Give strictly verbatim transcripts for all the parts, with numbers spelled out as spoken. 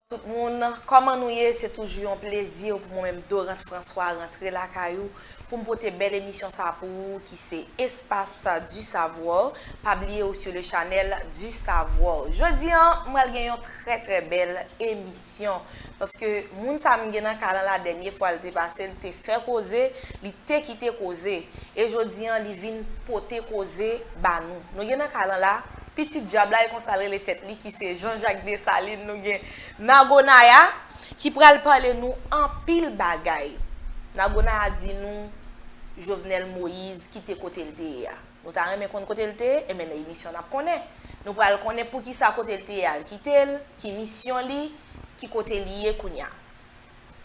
Tout moun, kòman nou ye? Se toujou yon plezi pou mwen menm, Dorante François, rantre lakay ou pou m pote bèl emisyon sa pou ou ki se Espace du Savoir. Pa bliye ou sur le channel du Savoir. Jodi an, m pral gen yon trè trè bèl emisyon paske moun sa m gen nan kay lan la, dènye fwa l te pase, l te fè koze, li te kite koze. E jodi an, li vin pote koze ba nou. Nou gen nan kay lan la, pitit dyab la, e konsa l rele tèt li, ki se Jean Jacques Dessalines. Nou gen Nagonaya, ki pral pale nou anpil bagay. Nagonaya di nou Jovenel Moïse kite kote l te ye a. Nou ta renmen konn kote l te ye, enben nan emisyon n ap konnen. Nou pral konnen poukisa kote l te ye a l kite l, ki misyon li, ki kote li ye kounye a.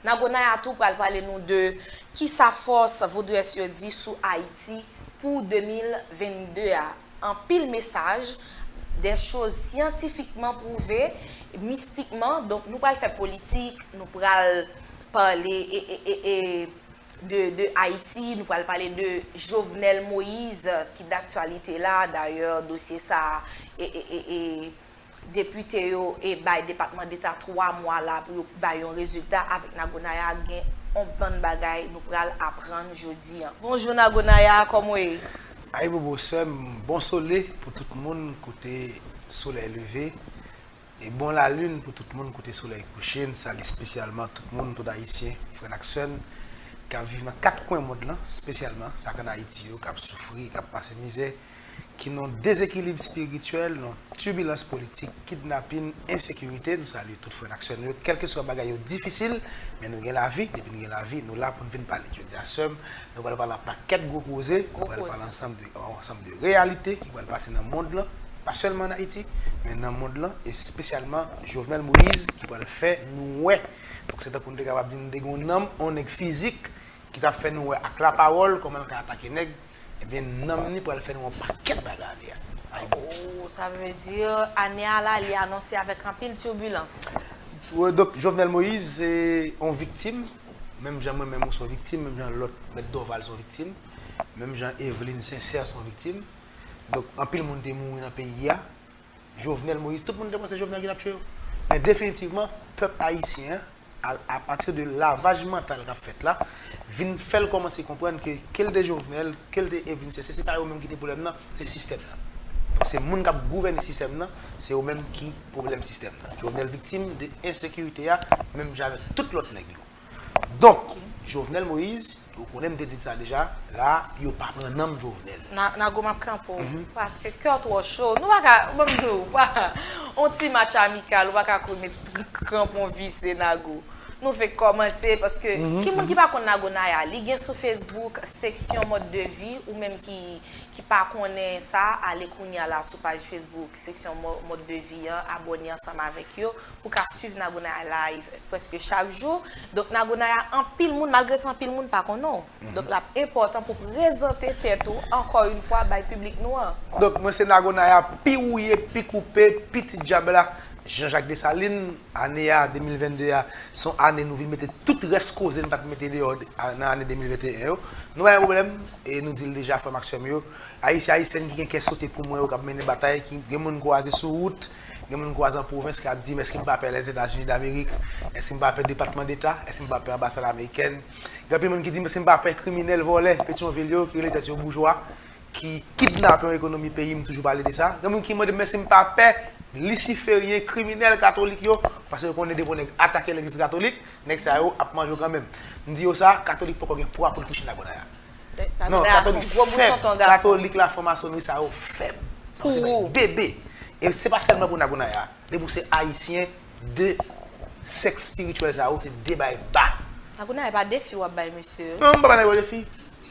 Nagonaya tou pral pale nou de kisa fòs vodouyès yo di sou Ayiti pou de mil vennde a. Anpil mesaj, de choz syantifikman pwouve, mistikman. Donk, nou pral fè politik, nou pral pale e, e, e, e, de, de Ayiti, nou pral pale de Jovenel Moïse, ki daktyalite la. Dayè, dosye sa a, e, e, e, e, depite yo e bay Depatman Deta twa mwa la pou yo bay yon rezilta. Avèk Nagonaya, gen yon bann bagay nou pral aprann jodi an. Bonjou Nagonaya, kòman w ye? Ayibobo sè m, bon sole pou tout moun kote solèy leve, e bon lalin pou tout moun kote solèy kouche. N salye espesyalman tout moun, tout Ayisyen, frè n ak sè n, k ap viv nan kat kwen mond lan, espesyalman sa k ann Ayiti yo, k ap soufri, k ap pase mizè, ki nan dezekilib espirityèl, nan tibilans politik, kidnapin, ensekirite. Nou salye tout frè n ak sè n yo, kèlkeswa bagay yo difisil, men nou gen lavi. Depi n gen lavi, nou la pou n vin pale. Jodi a sè m, nou pral pale yon pakèt gwo koze, nou pral pale ansanm de, ansanm de reyalite ki pral pase nan mond lan, pa sèlman ann Ayiti, men nan mond lan, espesyalman Jovenel Moïse ki pral fè nou wè. Donk, se tankou n te kapab di n te gen yon nanm, yon nèg fizik, ki t ap fè nou wè ak lapawòl kòman l ka atake nèg, ebyen, nanm li pral fè nou yon pakèt bagay ane a. Ayibobo. Oh, sa vle di, ane a la, li anonse avèk anpil tibilans. Donk, Jovenel Moïse se yon viktim, menm jan mwen menm ou se yon viktim, menm jan lòt, Mèt Dorval se yon viktim, menm jan Eveline Sincère se yon viktim. Donk, anpil moun te mouri nan peyi a. Jovenel Moïse, tout moun te panse Jovenel ki t ap tchwe yo. Men definitivman, pèp ayisyen an, a, apati de lavaj mantal k ap fèt la, vin fè l kòmanse konprann ke, ke l te Jovenel, ke l te Eveline Sincère, se pa yo menm ki te pwoblèm nan, se sistèm nan. Donk, se moun k ap gouvène sistèm nan, se yo menm ki pwoblèm sistèm nan. Jovenel viktim de ensekirite a, menm jan avèk tout lòt nèg yo. Donk, Jovenel Moïse, ou konnen m te di sa deja, la, yo pa pran nanm Jovenel. Na, Nago, m ap kanpe w, paske kè w twò cho. Nou pa ka, ban m di w, pa, yon ti match amikal, ou pa ka kouri met kranpon vise, Nago. Nou fenk kòmanse, paske ki moun ki pa konn Nagonaya? Li gen sou Facebook, seksyon mode de vie, ou menm ki, ki pa konnen sa, ale kounye a la sou paj Facebook, seksyon mo-, mode de vie an, abòne ansanm avèk yo, pou ka swiv Nagonaya live prèske chak jou. Donk, Nagonaya, anpil moun, malgre sa, anpil moun pa konnen w. Donk, l ap enpòtan pou prezante tèt ou, ankò yon fwa, bay piblik nou an. Donk, mwen se Nagonaya, pi wouye, pi koupe, pitit dyab la, Jean Jacques Dessalines. Ane a, de mil vennde a, se yon ane nou vin mete tout rès koze n pa t mete deyò a, nan ane de mil venteyen yo. Nou pa gen pwoblèm, e nou di l deja, frè m ak sè m yo. Ayisyen, Ayisyèn ki gen kè sote pou mwen yo, k ap mennen batay, ki gen moun kwaze sou wout, gen moun kwaze an pwovens, k ap di m, èske m pa pè Lèzetazini Damerik? Èske m pa pè Depatman Deta? Èske m pa pè anbasad amerikèn? Gen anpil moun ki di m, èske m pa pè kriminèl, vòlè Petyonvil yo, ki rele tèt yo boujwa, ki kidnape yon ekonomi peyi m, toujou pale de sa. Gen moun ki mande m, èske m pa pè lisiferyen, kriminèl katolik yo, paske yo konnen depi yon nèg atake legliz katolik, nèg sa yo ap manje yo kanmenm. M di yo sa, katolik poko gen pwa pou l touche Nagonaya. Non, katolik fèb. Katolik la, franmasonri sa yo fèb. Sa yo se bebe. E se pa sèlman pou Nagonaya. Depi w se ayisyen, de sèks espirityèl sa yo, se de bay ba. Nagonaya, e pa defi w ap bay mesye. Non, m pa bay nèg yo defi.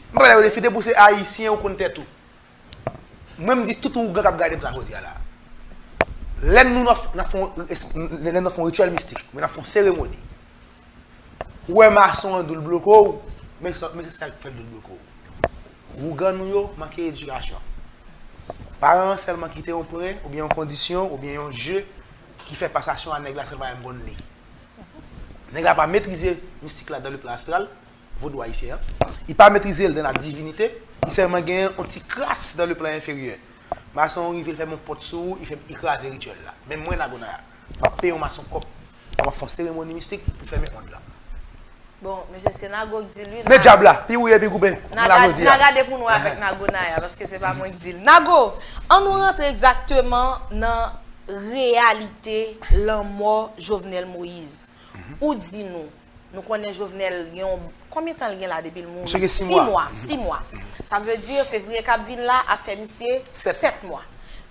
M pa bay nèg yo defi. Depi w se ayisyen, ou konn tèt ou. Mwen, m di tout ougan k ap gade m sa jodi a la. Lè nou nan f-, nan fon, lè nou fon rityèl mistik, mwen nan fon seremoni. Ou wè mason an dou l bloke w, men sa, men se sa k fè l dou l bloke w. Ougan nou yo manke edikasyon. Paran an sèlman kite yon prè, oubyen yon kondisyon, oubyen yon je ki fè pasasyon a nèg la sèlman menm konn li. Nèg la pa metrize mistik la dans le plan astral, vodou ayisyen an. Li pa metrize l dans la divinité, li sèlman genyen yon ti kras dans le plan inférieur. Mason an rive, l fèmen yon pòt sou ou, li fè, li kraze rityèl la. Men mwen, Nagonaya, m ap peye yon mason kòb. Ou ap fè yon seremoni mistik pou fèmen ond lan. Bon, mesye, se Nago k di l wi. Men dyab la, pi wouye pi koupe. N a gade pou nou avèk Nago Naya, paske se pa mwen k di l. Nago, ann nou rantre egzakteman nan reyalite lanmò Jovenel Moïse. Ou di nou, nou konnen Jovenel gen yon, konbyen tan l gen la depi l mouri? Sis mwa, sis mwa. Sa vle di fevriye k ap vin la ap fè misye sèt mwa.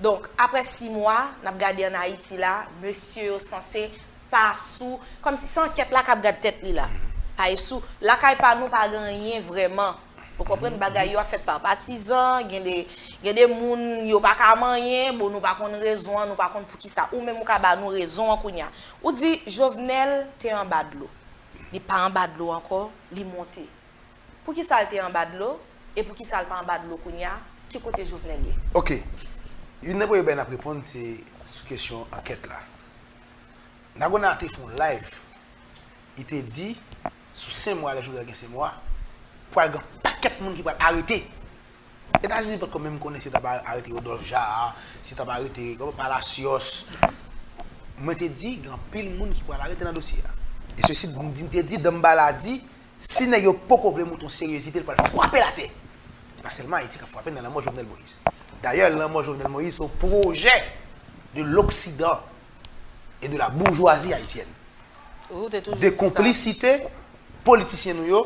Donk, apre sis mwa, n ap gade ann Ayiti la, mesye yo sanse pa sou, kòmsi se ankèt la k ap gad tèt li la. Pa e sou, lakay pa nou pa gen anyen vrèman. Ou konprann, bagay yo ap fèt pa patizan, gen de gen de moun yo pa ka manyen, bon nou pa konn rezon an, nou pa konn poukisa. Ou menm ou ka ba nou rezon an kounye a. Ou di Jovenel te anba dlo. Li pa anba dlo ankò, li monte. Poukisa l te anba dlo? E poukisa l pa anba dlo kounye a? Ki kote Jovenel ye? Ok. Youn nan premye bagay n ap reponn se sou kesyon ankèt la. Nago Naya te fè yon live, li te di sou senk mwa, lè Jovenel gen senk mwa, pral gen yon pakèt moun ki pral arete. Etazini pa t ko menm konnen si yo t ap arete Rodolphe Jaar, si yo t ap arete Palacios. Mwen te di gen anpil moun ki pral arete nan dosye a. E sesi m te di Dambala di si nèg yo poko vle montre yon seryezite, l pral frape l atè. Pa sèlman Ayiti k ap frape nan lanmò Jovenel Moïse. Dayè, lanmò Jovenel Moïse se yon pwojè de l'Occident et de la bourgeoisie haïtienne. Wi, ou te toujou di sa. De konplisite politisyen nou yo.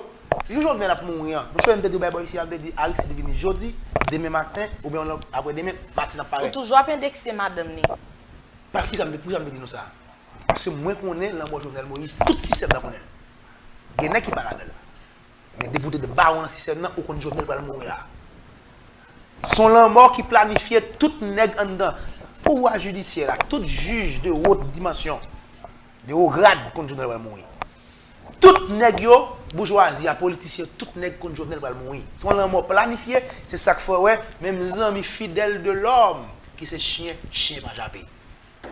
Jou Jovenel ap mouri an, nou chwazi te di bay bò isi a, te di Aristide vini jodi, demen maten, oubyen apre demen maten ap parèt. Ou toujou ap endekse madanm li. Pa ki sa m te, pou sa m te di nou sa. Paske mwen konnen lanmò Jovenel Moïse, tout sistèm nan konnen l. Gen nèg ki pa ladan l. Men depi w te de bawon nan sistèm nan, ou konn Jovenel pral mouri la. Se yon lanmò ki planifye, tout nèg anndan pouvwa jidisyè la, tout jij de wot dimansyon, de wo grad konn Jovenel pral mouri. Tout nèg yo, boujwazi a, politisyen, tout nèg konn Jovenel pral mouri. Se yon lanmò planifye, se sa k fè w wè, menm zanmi Fidel Delorme, ki se chyen, chyen pa jape.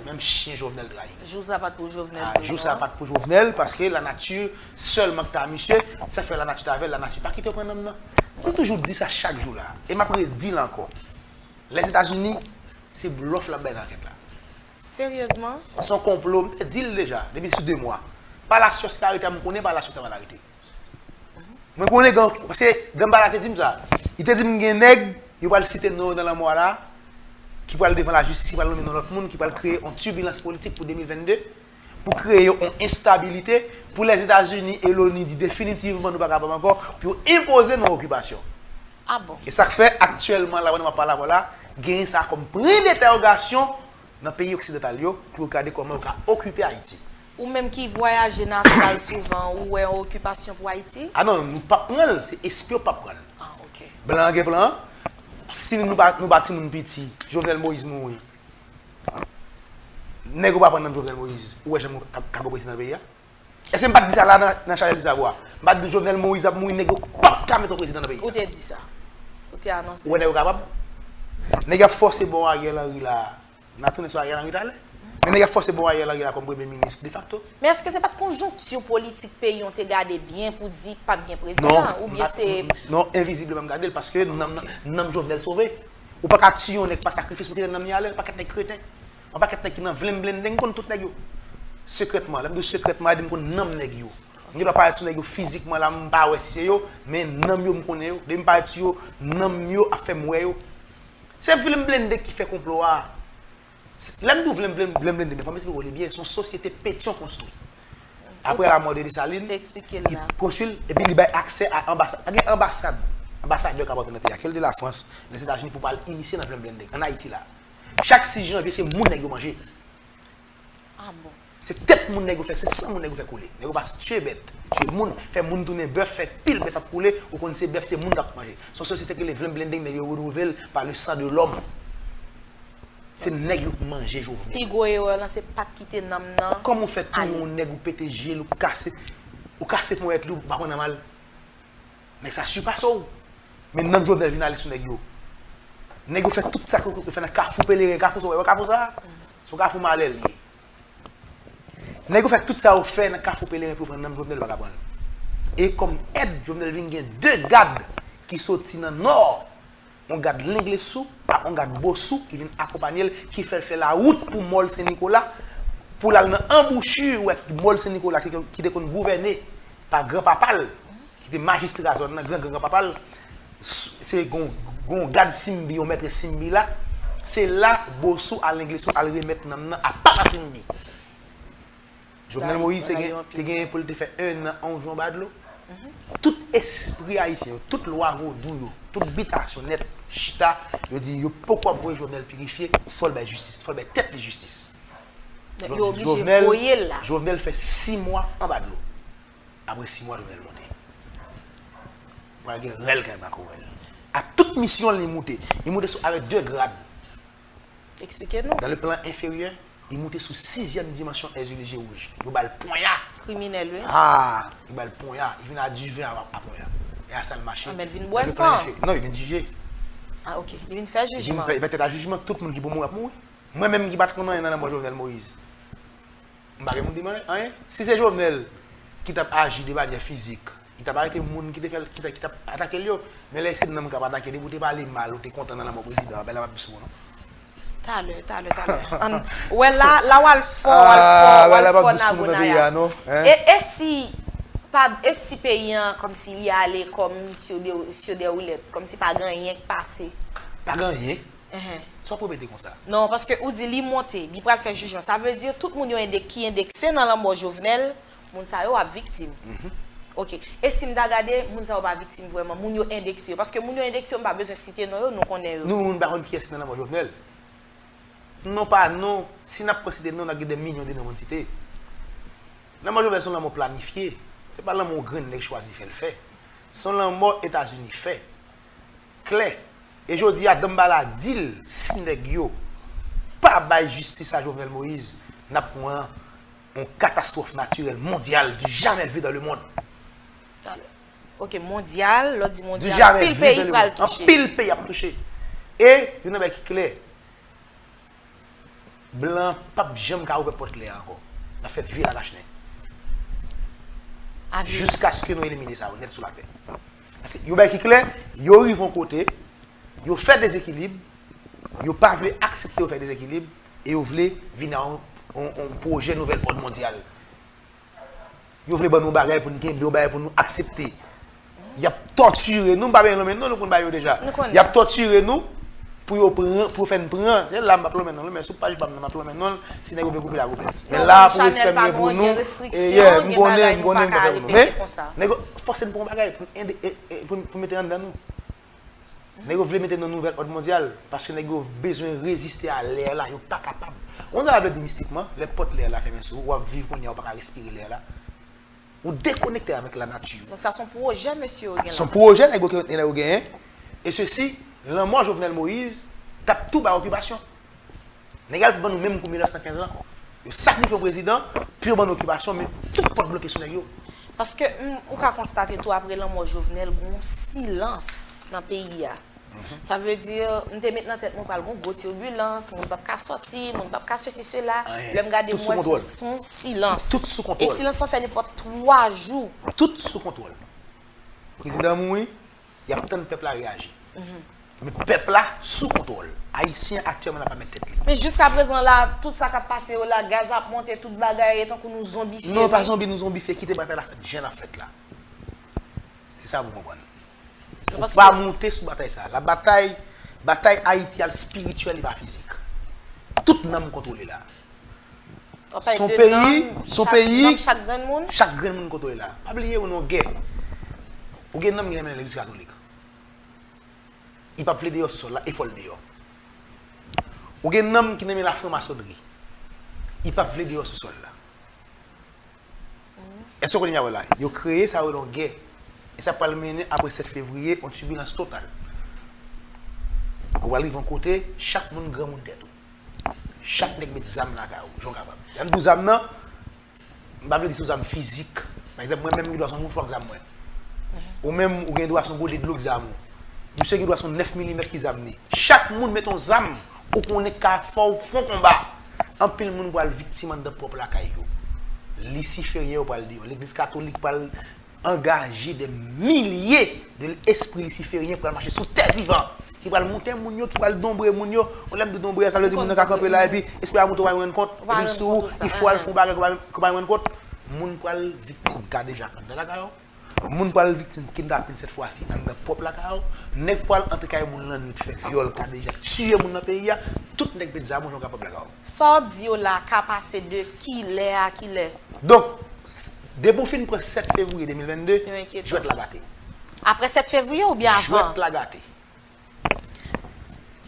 Menm chyen Jovenel trayi. Jou sa pa t pou Jovenel tou non. Jou sa pa t pou Jovenel, paske lanati sèlman k ta misye, sa fè lanati t avè l, lanati pa kite w pran nanm nan. M toujou di sa chak jou la, e m ap redi l ankò. Lèzetazini, se blòf l ap bay nan ankèt la. Seryezman? Se yon konplo, m te di l deja, depi sou de mwa. Palacios ka arete a, m konnen Palacios ta pral arete. Mwen konnen gen, paske Dambala te di m sa. Li te di m gen nèg, yo pral site non yo nan lanmò a la, ki pral devan lajistis, ki pral nonmen non lòt moun, ki pral kreye yon tibilans politik pou de mil vennde, pou kreye yon enstabilite, pou Lèzetazini e l'ONU di definitivman nou pa kapab ankò, pou yo enpoze non okipasyon. Ah bon? E sa k fè aktyèlman la, pandan m ap pale avè w la, genyen sa kòm pwen dentèwogasyon nan peyi oksidantal yo pou yo gade kòman yo ka okipe Ayiti. Ou menm ki vwayaje nan astral souvan, ou wè yon okipasyon pou Ayiti? Ah non, nou p ap pran l, se espre yo p ap pran l. Ah, ok. Blan an gen plan an. Si nou pa, nou pa timoun piti, Jovenel Moïse mouri. Nèg yo pa pran nanm Jovenel Moïse, ou wè jan ka, ka gen prezidan nan peyi a? Èske m pa t di sa la nan, nan Chanèl Ti Savo a? M pa t di Jovenel Moïse ap mouri, nèg yo p ap ka met yon prezidan nan peyi a. Ou te di sa. Ou te anonse. Ou wè nèg yo kapab? Nèg y ap fòse ba w Ariel Henry la. N a tounen sou Ariel Henry talè. Men nèg y ap fòse ba w Ariel Henry la kòm premye minis defakto. Men èske se pa t konjonkti politik peyi an te gade byen pou di p ap gen prezidan? Oubyen se. Non, envizibleman m gade l paske nanm, nanm Jovenel sove. Ou pa ka tiye yon nèg pa sakrifis pou kite nanm li ale, yon pakèt nèg kreten. Yon pakèt nèg ki nan vlenm blende, m konn tout nèg yo. Sekrètman, lè m di w sekrètman, e di m konn nanm nèg yo. M gen dwa parèt sou nèg yo fizikman la, m pa wè si se yo, men nanm yo m konnen yo. Depi m parèt sou yo, nanm yo ap fè m wè yo. Se vlenm blende ki fè konplo a. Lè m di w vlenm, vlenm, vlenm blende, men fò m esplike w li byen, se yon sosyete Petyon konstwi. Apre lamò de Desalin, li konstwi l, epi li bay aksè a anbasad. Pa gen anbasad, anbasadè k ap antre nan peyi a, ke l de Lafrans, Lèzetazini, pou pa al inisye nan vlenm blende, ann Ayiti la. Chak sis janvye, se moun nèg yo manje. Ah bon? Se tèt moun nèg yo fè, se san moun nèg yo fè koule. Nèg yo pa tiye bèt, tiye moun, fè moun tounen bèf, fè pil bèf ap koule, ou konn se bèf, se moun k ap manje. Se yon sosyete ki rele vlenm blende, nèg yo retwouve l pa le sang de l'homme. Se nèg yo k manje Jovenel. Pi gwo erè lan se pa t kite nanm nan ale. Kòman w fè touye yon nèg, ou pete je l, ou kase, ou kase ponyèt li, ou pa pran nanm al? Nèg sa sipase w. Men nanm Jovenel vin ale sou nèg yo. Nèg yo fè tout sa ke yo fè nan Kafou Peleren. Kafou sa w wè, wè kafou sa a? Se yon kafou malè l ye. Nèg yo fè tout sa yo fè nan Kafou Peleren pou yo pran nanm Jovenel, yo pa ka pran l. E kòm èd, Jovenel vin gen de gad ki soti nan Nò. Yon gad Lenglesou ak yon gad Bosou ki vin akonpanye l, ki fè l fè lawout pou Mòl Sen Nikola, pou l al nan anbouchi, ou wè ki Mòl Sen Nikola ki, ki te konn gouvène pa granpapa l, ki te majistra zòn nan, gran gran granpapa l, se gon, gon gad Simbi, yon mètres Simbi la, se la Bosou al Lenglesou al remèt nanm nan a papa Simbi. Jovenel Moïse te gen, te gen pou l te fè en an anjou anba dlo. Tout espri ayisyen yo, tout lwa vodou yo, tout bit asyon nèt chita, yo di yo poko ap voye Jovenel pirifye, fò l bay jistis, fò l bay tèt li jistis. Yo oblije voye l la. Jovenel fè sis mwa anba dlo. Apre sis mwa, Jovenel monte. Pral gen rèl kay makorèl. Ak tout misyon li moute. Li moute sou avèk de grad. Eksplike nou. Dans le plan inférieur, li moute sou sizyèm dimansyon Èzili Je Wouj. Yo ba l ponya. Kriminèl, wi. Ah, yo ba l ponya. Li vin a diven a, a ponya. E a sa l mache. Ah, men l vin bwè san. Non, li vin jije. Ah, ok. Li vin fè jijman. Li vin fè, fè tèt a jijman. Tout moun ki pou mouri ap mouri. Mwen menm ki pa t konn anyen nan lanmò Jovenel Moïse. M pa gen moun di mwen anyen. Si se Jovenel ki t ap aji de manyè fizik, li t ap arete moun ki te fè l, ki t, ki t ap atake l yo. Men lè se nanm k ap atake, depi w te pale mal, ou te kontan nan lanmò prezidan an, bagay la p ap dous pou ou non. Talè, talè, talè. Ann, wè la, la w al fò, w al fò, w al fò nan Gonayiv. E, e si, pa, e si peyi an, kòmsi li ale kòm syo de, syo de woulèt, kòmsi pa gen anyen k pase? Pa gen anyen. Sa w ap repete konsa? Non, paske ou di li monte, li pral fè jijman. Sa vle di tout moun yo endek-, ki endekse nan lanmò Jovenel, moun sa yo ap viktim. Ok. E si m ta gade, moun sa yo pa viktim vrèman. Moun yo endekse yo. Paske moun yo endekse yo, m pa bezwen site non yo, nou konnen yo. Nou, nou pa konn kiyès ki nan lanmò Jovenel. Non pa non, si n ap pran site non, n ap gen dè milyon de non pou n site. Lanmò Jovenel se yon lanmò planifye. Se pa lanmò yon grenn nèg chwazi fè l fè. Se yon lanmò Etazini fè. Klè. E jodi a, Danmbala di l, si nèg yo pa bay jistis a Jovenel Moïse, n ap pran yon katastwòf natirèl mondyal du jamais vu dans le monde. Talè. Ok, mondyal, lè w di mondyal, anpil peyi pral touche. Anpil peyi ap touche. E, youn nan bagay ki klè, blan p ap janm ka ouvè pòt lè a ankò. N ap fè vye lakach nen. Jiskaske nou elimine sa yo nèt sou latè. Paske yon bagay ki klè, yo rive yon kote, yo fè dezekilib, yo pa vle aksepte yo fè dezekilib, e yo vle vin a yon, yon, yon pwojè nouvèl òd mondyal. Yo vle ban nou bagay pou n kenbe, yon bagay pou nou aksepte. Y ap tòtire nou, m pa benyen lonmen non, nou konn bagay yo deja. Y ap tòtire nou pou yo pran, pou yo fè n pran. Se la m p ap lonmen non, men sou paj pa m nan m ap lonmen non, si nèg yo vle koupe la koupe. Men la pou respè m gen pou nou, e yeah, m konnen, m konnen m pa fè pou nou. Men nèg yo fòse n pran yon bagay pou n ende, e, e, pou n, pou n mete anndan nou. Nèg yo vle mete nan nouvèl òd mondyal, paske nèg yo bezwen reziste a lè la, yo pa kapab. Ou konn sa sa vle di mistikman? Lè pòt lè la fèmen sou ou, w ap viv kounye a, ou pa ka respire lè la. Ou dekonekte avèk lanati. Donk sa se yon pwojè mesye yo gen la. Se yon pwojè nèg yo, nèg yo genyen. E sesi, lanmò Jovenel Moïse t ap tou bay okipasyon. Nèg yo al ban nou menm kou mil nèf san kenz lan. Yo sakrifye yon prezidan pou yo ban nou okipasyon, men tout pòt bloke sou nèg yo. Paske, m, ou ka konstate tou, apre lanmò Jovenel, gen yon silans nan peyi a. Sa vle di, m te met nan tèt mwen pral gen yon gwo tibilans, moun p ap ka sòti, moun p ap ka sesi, sela. Lè m gade, m wè se yon silans. Tout sou kontwòl. E silans lan fè nenpòt twa jou. Tout sou kontwòl. Prezidan mouri, y ap tann pèp la reyaji. Men pèp la sou kontwòl. Ayisyen aktyèlman la pa mèt tèt li. Men jiskaprezan la, tout sa k ap pase yo la, gaz ap monte, tout bagay, e tankou nou zonbifye. Non, pa zonbi, nou zonbifye, kite batay la fèt jan l ap fèt la. Se sa pou konprann. Ou pa moute sou batay sa. La batay, batay Ayiti a l espirityèl, li pa fizik. Tout nanm kontwole la. Se yon peyi, se yon peyi, chak grenn moun kontwole la. Pa bliye, ou nan yon gè. Ou gen nanm ki renmen legliz katolik. Li p ap vle deyò sou sòl la, e fò l deyò. Ou gen nanm ki renmen lafranmasonnri. Li p ap vle deyò sou sòl la. Èske w konn sa m ap di la? Yo kreye sa yo nan yon gè. E sa pral mennen apre sèt fevriye, yon tibilans total. Ou pral rive yon kote, chak moun granmoun tèt ou. Chak nèg met zam lakay ou, jan w kapab. Lè m di w zam nan, m pa vle di se yon zam fizik. Pa egzanp, mwen menm m gen dwa se yon mouchwa k zam mwen. Ou menm, ou gen dwa se yon gode dlo k zam ou. Misye gen dwa se yon nèf milimèt ki zam li. Chak moun met yon zam ou konnen k ka fè w fè yon konba. Anpil moun pral viktim anndan pwòp lakay yo. Lisiferyen yo pral deyò. Legliz katolik pral angaje dè milye de espri lisiferyen pral mache sou tè vivan. ki pral moute moun yo, ki pral donbre moun yo. Lè m di donbre a, sa vle di moun nan ka kanpe la epi espè a moute, ou pa menm rann kont. Epi si w, il fò al fè yon bagay ke w pa menm rann kont. Moun pral viktim kadejak anndan lakay ou. Moun pral viktim kidnapin sèt fwa si anndan pwòp lakay ou. Nèg pral antre kay moun lannwit fè vyòl, kadejak, tiye moun nan peyi a. Tout nèg met zam yo jan w kapab lakay ou. Sa w ap di yo la ka pase de kilè a kilè? Donk, depi w fin pran sèt fevriye de mil vennde, jwèt la gate. Apre sèt fevriye oubyen avan? Jwèt la gate.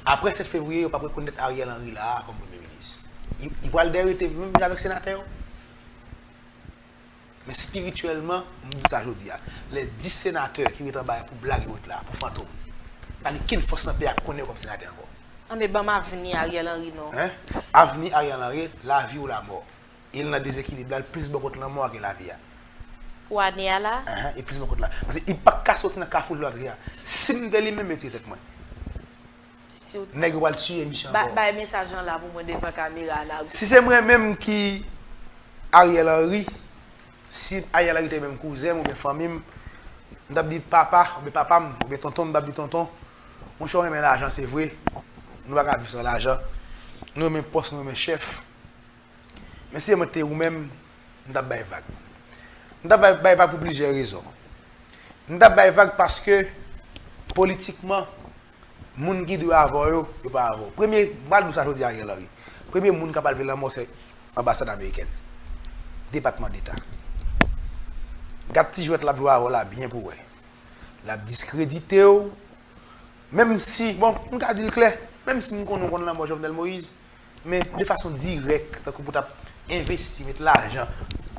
Apre sèt fevriye, yo p ap rekonèt Ariel Henry la a kòm premye minis. Li pral dèyè rete menm jan avèk senatè yo. Men espirityèlman, m di sa jodi a, lè dis senatè ki ret anba a pou blag yo ret la, pou fantom, pa gen kenn fòs nan peyi a k konnen yo kòm senatè ankò. Anben, ban m avni Ariel Henry non. Hein? Avni Ariel Henry, lavi ou lamò. E l nan dezekilib la, l plis bò kot lanmò a ke lavi a. Pou ane a la? Ahan, e plis bò kot la. Paske li pa ka soti nan kafou lwatri a. Si m te li menm, m retire tèt mwen. Nèg yo pral tiye misye ankò. Bay mesaj lan la pou mwen devan kamera a, Nargis. Si se mwen menm ki Ariel Henry, si Ariel Henry te menm kouzen m oubyen fanmi m, m t ap di papa, oubyen papa m, oubyen tonton m, m t ap di tonton, monchè, w renmen lajan, se vre. Nou pa ka viv san lajan. Nou renmen pòs, nou renmen chèf. Men si se mwen ki te ou menm, m t ap bay vag. M t ap bay, bay vag pou plizyè rezon. M t ap bay vag paske, politikman, moun ki dwe avè w yo, yo pa avè w. Premye, m pral di w sa jodi a, Ariel Henry. Premye moun k ap al vle lanmò se anbasad amerikèn, Depatman Deta. Gad ti jwèt l ap jwe avè w la byen pou w wè. L ap diskredite w. Menm si, bon, m ka di l klè, menm si m konnen w konn lanmò Jovenel Moïse, men de fason dirèk, tankou pou w t ap envesti, met lajan,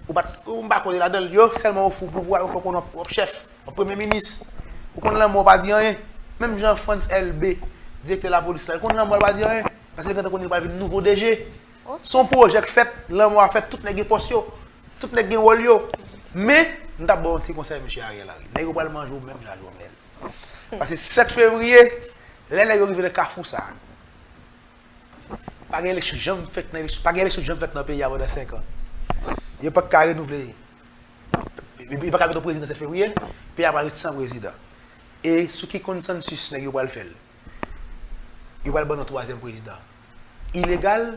ou pa t, ou pa konnen ladan l, yo sèlman ofri w pouvwa, yo fè w konnen w ap chèf, w ap premye minis, ou konn lanmò w pa di anyen. Menm jan Frantz Elbé, direktè lapolis la, l konn lanmò l pa di anyen, paske l gentan konnen l pral vin nouvo D G. Se yon pwojè k fèt, lanmò a fèt, tout nèg gen pòs yo, tout nèg gen wòl yo. Men, m t ap ba w yon ti konsèy, mesye Ariel Henry. Nèg yo pral manje w menm jan Jovenel. Paske sèt fevriye, lè nèg yo rive nan kafou sa a, pa gen eleksyon janm fèt nan eleksyon, pa gen eleksyon janm fèt nan peyi a pandan senk an. Yo pa ka renouvle, yo pa ka mete yon prezidan sèt fevriye, peyi a pral ret san prezidan. E sou ki konsansis nèg yo pral fè l? Yo pral ban nou yon twazyèm prezidan ilegal,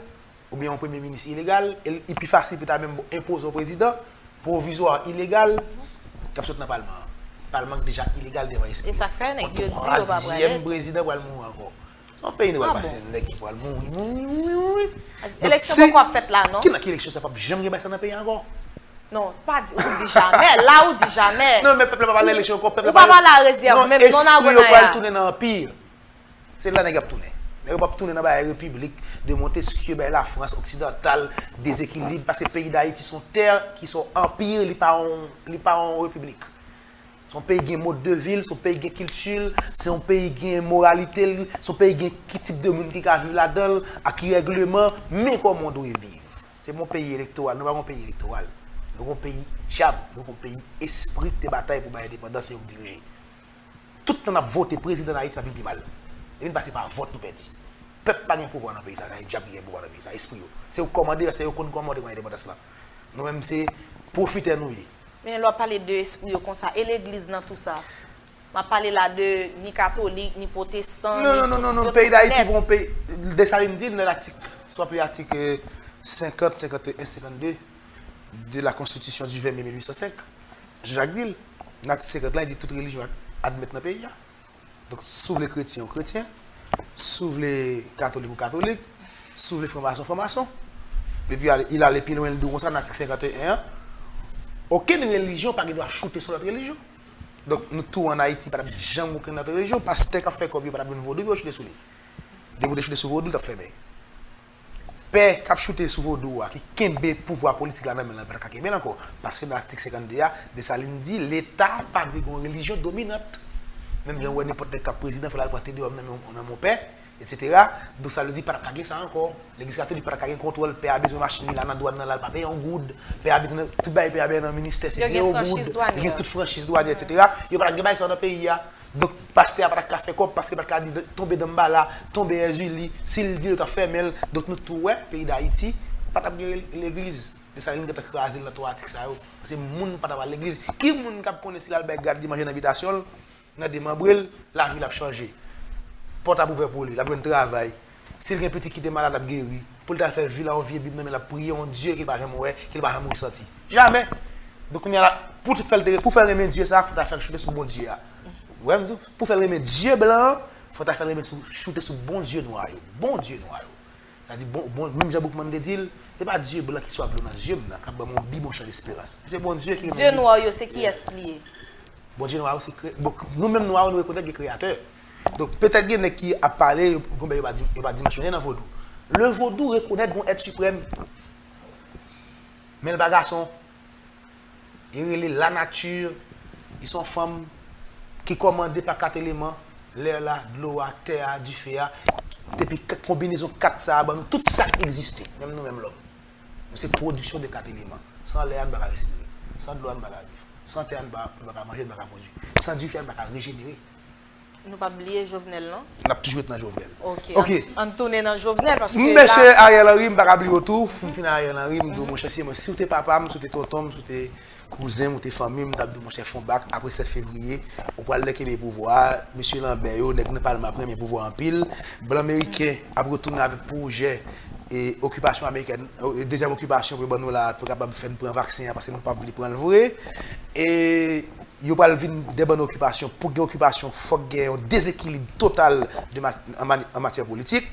oubyen yon premye minis ilegal, e l, li pi fasil pou ta menm enpoze yon prezidan pwovizwa ilegal k ap sot nan palman an. Palman k deja ilegal devan espri. E sa k fè nèg yo di yo pa pral. Yon twazyèm prezidan pral mouri ankò. Se yon peyi nou pral pase, nèg ki pral mouri, mouri, mouri, mouri. Eleksyon poko ap fèt la non. Ki nan ki eleksyon sa, p ap janm gen bagay sa nan peyi a ankò. Non, pa di, ou di jamè. La ou di jamè. Non, men pèp la pa pale eleksyon ankò, pèp la pa pale a rezèv menm non, Nago Naya. Espri yo pral tounen nan anpi. Se la nèg ap tounen. Nèg yo p ap tounen nan bagay repiblik de Montesquieu, bagay Lafrans oksidantal, dezekilib, paske peyi Dayiti se yon tè ki se yon anpi, li pa yon, li pa yon repiblik. Se yon peyi gen mòd de vi l, se yon peyi gen kilti l, se yon peyi gen moralite l, se yon peyi gen ki tip de moun ki ka viv ladan l, ak ki règleman, men kòman w dwe viv. Se pa yon peyi elektoral, nou pa yon peyi elektoral. Nou yon peyi dyab, nou yon peyi espri ki te batay pou bay endepandans e yo k dirije. Tout tan n ap vote prezidan nan Ayiti, sa vin pi mal. Li vin pase pa vòt nou pèdi. Pèp pa gen pouvwa nan peyi sa, se dyab ki gen pouvwa nan peyi sa, espri yo. Se yo k kòmande, se yo konn kòman te pran endepandans lan. Nou menm se pwofitè nou ye. Men lè w ap pale de espri yo konsa, e legliz nan tou sa? M ap pale la de ni katolik, ni pwotestan, ni tout, non, non, non, non, peyi Dayiti, bon, peyi, Desalin di l nan latik, si w ap li atik, euh, senkant, senkant e en, senkant de de la Constitution du vingt mai mil huit cent cinq, Jean Jacques di l, nan atik senkant lan, li di tout relijyon admèt nan peyi a. Donk, si w vle kretyen, ou kretyen, si w vle katolik, ou katolik, si w vle franmason, ou franmason. Epi, il ale pi lwen, li di w konsa, nan atik senkant e en an, okenn relijyon pa gen dwa choute sou lòt relijyon. Donk, nou tou ann Ayiti, pa t ap janm okenn lòt relijyon. Pastè k ap fè kòb yo pa t ap jwenn vodou pou yo choute sou li. Depi w te choute sou vodou, l t ap fèmen. Pè k ap choute sou vodou a, ki kenbe pouvwa politik la nan men l, pa t ka kenbe l ankò. Paske nan atik senkant de a, Desalin di, Leta pa dwe gen yon relijyon dominant. Menm jan w wè nenpòt nèg k ap prezidan, fò l al pran Te Deum nan men, nan men yon pè, etsetera. Donk, sa vle di, pa t ap ka gen sa ankò. Legliz katolik pa t ap ka gen kontwòl, pè a bezwen machin li la nan dwàn nan, l al pa peye yon goud. Pè a bezwen tout bagay, pè a bezwen nan ministè, se zewo goud. Li gen tout franchiz dwanyè, etsetera. Yo pa t ap gen bagay sa yo nan peyi a. Donk, pastè a pa t ap ka fè kòb, pastè pa t ka di, tonbe Danmbala, tonbe Èzili, si l di l, yo t ap fèmen l. Donk, nou tou wè, peyi Dayiti pa t ap gen legliz. Desalin gentan kraze l nan twa atik sa yo. Paske moun pa t ap al legliz. Ki moun k ap konnen si l al bay gad li manje nan bitasyon l, nan demanbre l, lavi l ap chanje? Pòt ap ouvè pou li, l ap jwenn travay. Si l gen pitit ki te malad, l ap geri. Pou l ta fè vi la, yon vye Bib nan men l, ap priye yon Dye ke l pa janm wè, ke l pa janm resanti. Jamè! Donk, kounye a la, pou fè l te, pou fè l renmen Dye sa, fò ta fè l choute sou Bondye a. Ou wè m di w? Pou fè l renmen Dye blan an, fò ta fè l renmen sou, choute sou Bondye nwa yo. Bondye nwa yo. Sa di, bon, bon, menm jan Boukman te di l, se pa Dye blan ki swav dlo nan zye m nan, k ap ban m yon bib, yon chan desperans. Se Bondye ki renmen Dye nwa yo, se kiyès li ye? Bondye nwa yo, se kre-, bon, nou menm nwa yo, nou rekonèt gen kreyatè. Donk, petèt gen nèg ki ap pale, yo, gon bagay yo pa di, yo pa dimansyone nan vodou. Le vodou rekonèt gon èt siprèm. Men l pa gason. Li rele lanati, li se yon fanm ki kòmande pa kat eleman, lè la, dlo a, tè a, dife a, depi k-, konbinezon kat sa a ban nou tout sa k egziste, menm nou menm lòm. Nou se pwodiksyon de kat eleman. San lè a, nou pa ka respire. San dlo a, nou pa ka viv. San tè a, nou pa, nou pa ka manje, nou pa ka pwodui. San dife a, nou pa ka rejenere. Nou p ap bliye Jovenel, non? N ap toujou ret nan Jovenel. Ok, ok. Ann, ann tounen nan Jovenel, paske la... Mesye Ariel Henry, m pa ka bliye w tou. M fin Ariel Henry, m di w, monchè, si mwen, si w te papa m, si w te tonton m, si w te kouzen m, ou te fanmi m, m t ap di w, monchè, fè yon bak, apre sèt fevriye, ou pral lè kenbe pouvwa a, mesye Lambert yo, nèg nan palman ap renmen pouvwa anpil. Blan meriken ap retounen avèk pwojè e okipasyon amerikèn, e dezyèm okipasyon pou yo ban nou la, pou yo kapab fè n pran vaksen an, paske nou p ap vle pran l vre. E yo pral vin de bann okipasyon. Pou gen okipasyon, fòk gen yon dezekilib total de ma-, an mani-, an matyè politik.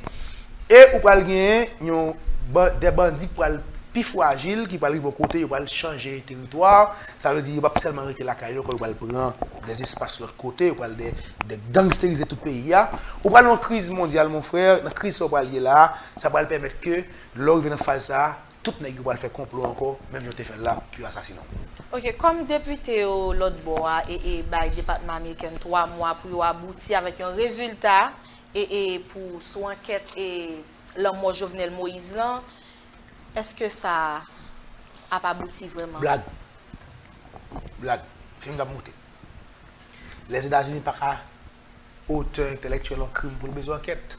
E ou pral gen yon ban-, de bandi ki pral pi frajil, ki pral rive yon kote, yo pral chanje teritwa. Sa vle di, yo p ap sèlman rete lakay yo, yo pral pran de espas lòt kote, yo pral de, de gangsterize tout peyi a. Ou pral yon kriz mondyal, mon frè, nan kriz sa ou pral ye la, sa pral pèmèt ke, lè w rive nan faz sa a, tout nèg yo pral fè konplo ankò, menm jan yo te fè l la, pou yo asasinen w. Ok, kòm depite yo lòt bò a e, e bay depatman amerikèn twa mwa pou yo abouti avèk yon rezilta e, e pou sou ankèt e lanmò Jovenel Moïse lan, èske sa ap abouti vrèman? Blag. Blag. Fim k ap moute. Lèzetazini pa ka otè entèlektyèl yon krim pou l bezwen ankèt.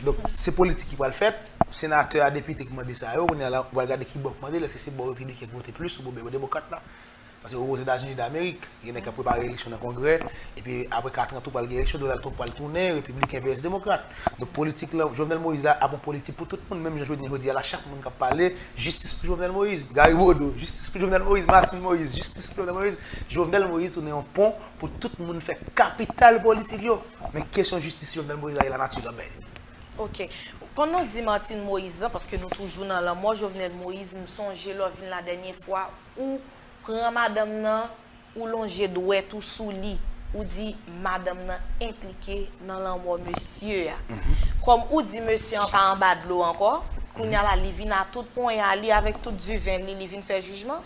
Donk, se politik ki pral fèt. Senatè a, depite ki mande sa yo, kounye a la, ou pral gade ki bò k mande l, èske se bò repibliken ki vote plis oubyen bò demokrat la? Paske Ozetazini Damerik, gen nèg k ap prepare eleksyon nan Kongrè, epi apre katran tou pral gen eleksyon, Donald Trump pral tounen, repibliken vs demokrat. Donk, politik la, Jovenel Moïse la ap yon politik pou tout moun, menm jan jodi, jodi a la, chak moun k ap pale, jistis pou Jovenel Moïse, Gary Bodeau, jistis pou Jovenel Moïse, Martine Moïse, jistis pou Jovenel Moïse, Jovenel Moïse tounen yon pon pou tout moun fè kapital politik yo. Men kesyon jistis Jovenel Moïse la, e lanati kanmenm. Ok. Pandan w di Martine Moïse lan, paske nou toujou nan lanmò Jovenel Moïse, m sonje lè w vin la dènye fwa, ou pran madanm nan, ou lonje dwèt ou sou li, ou di madanm nan enplike nan lanmò mesye a. Kòm ou di mesye an pa anba dlo ankò, kounye a la li vin a tout ponya li avèk tout diven li, li vin fè jijman.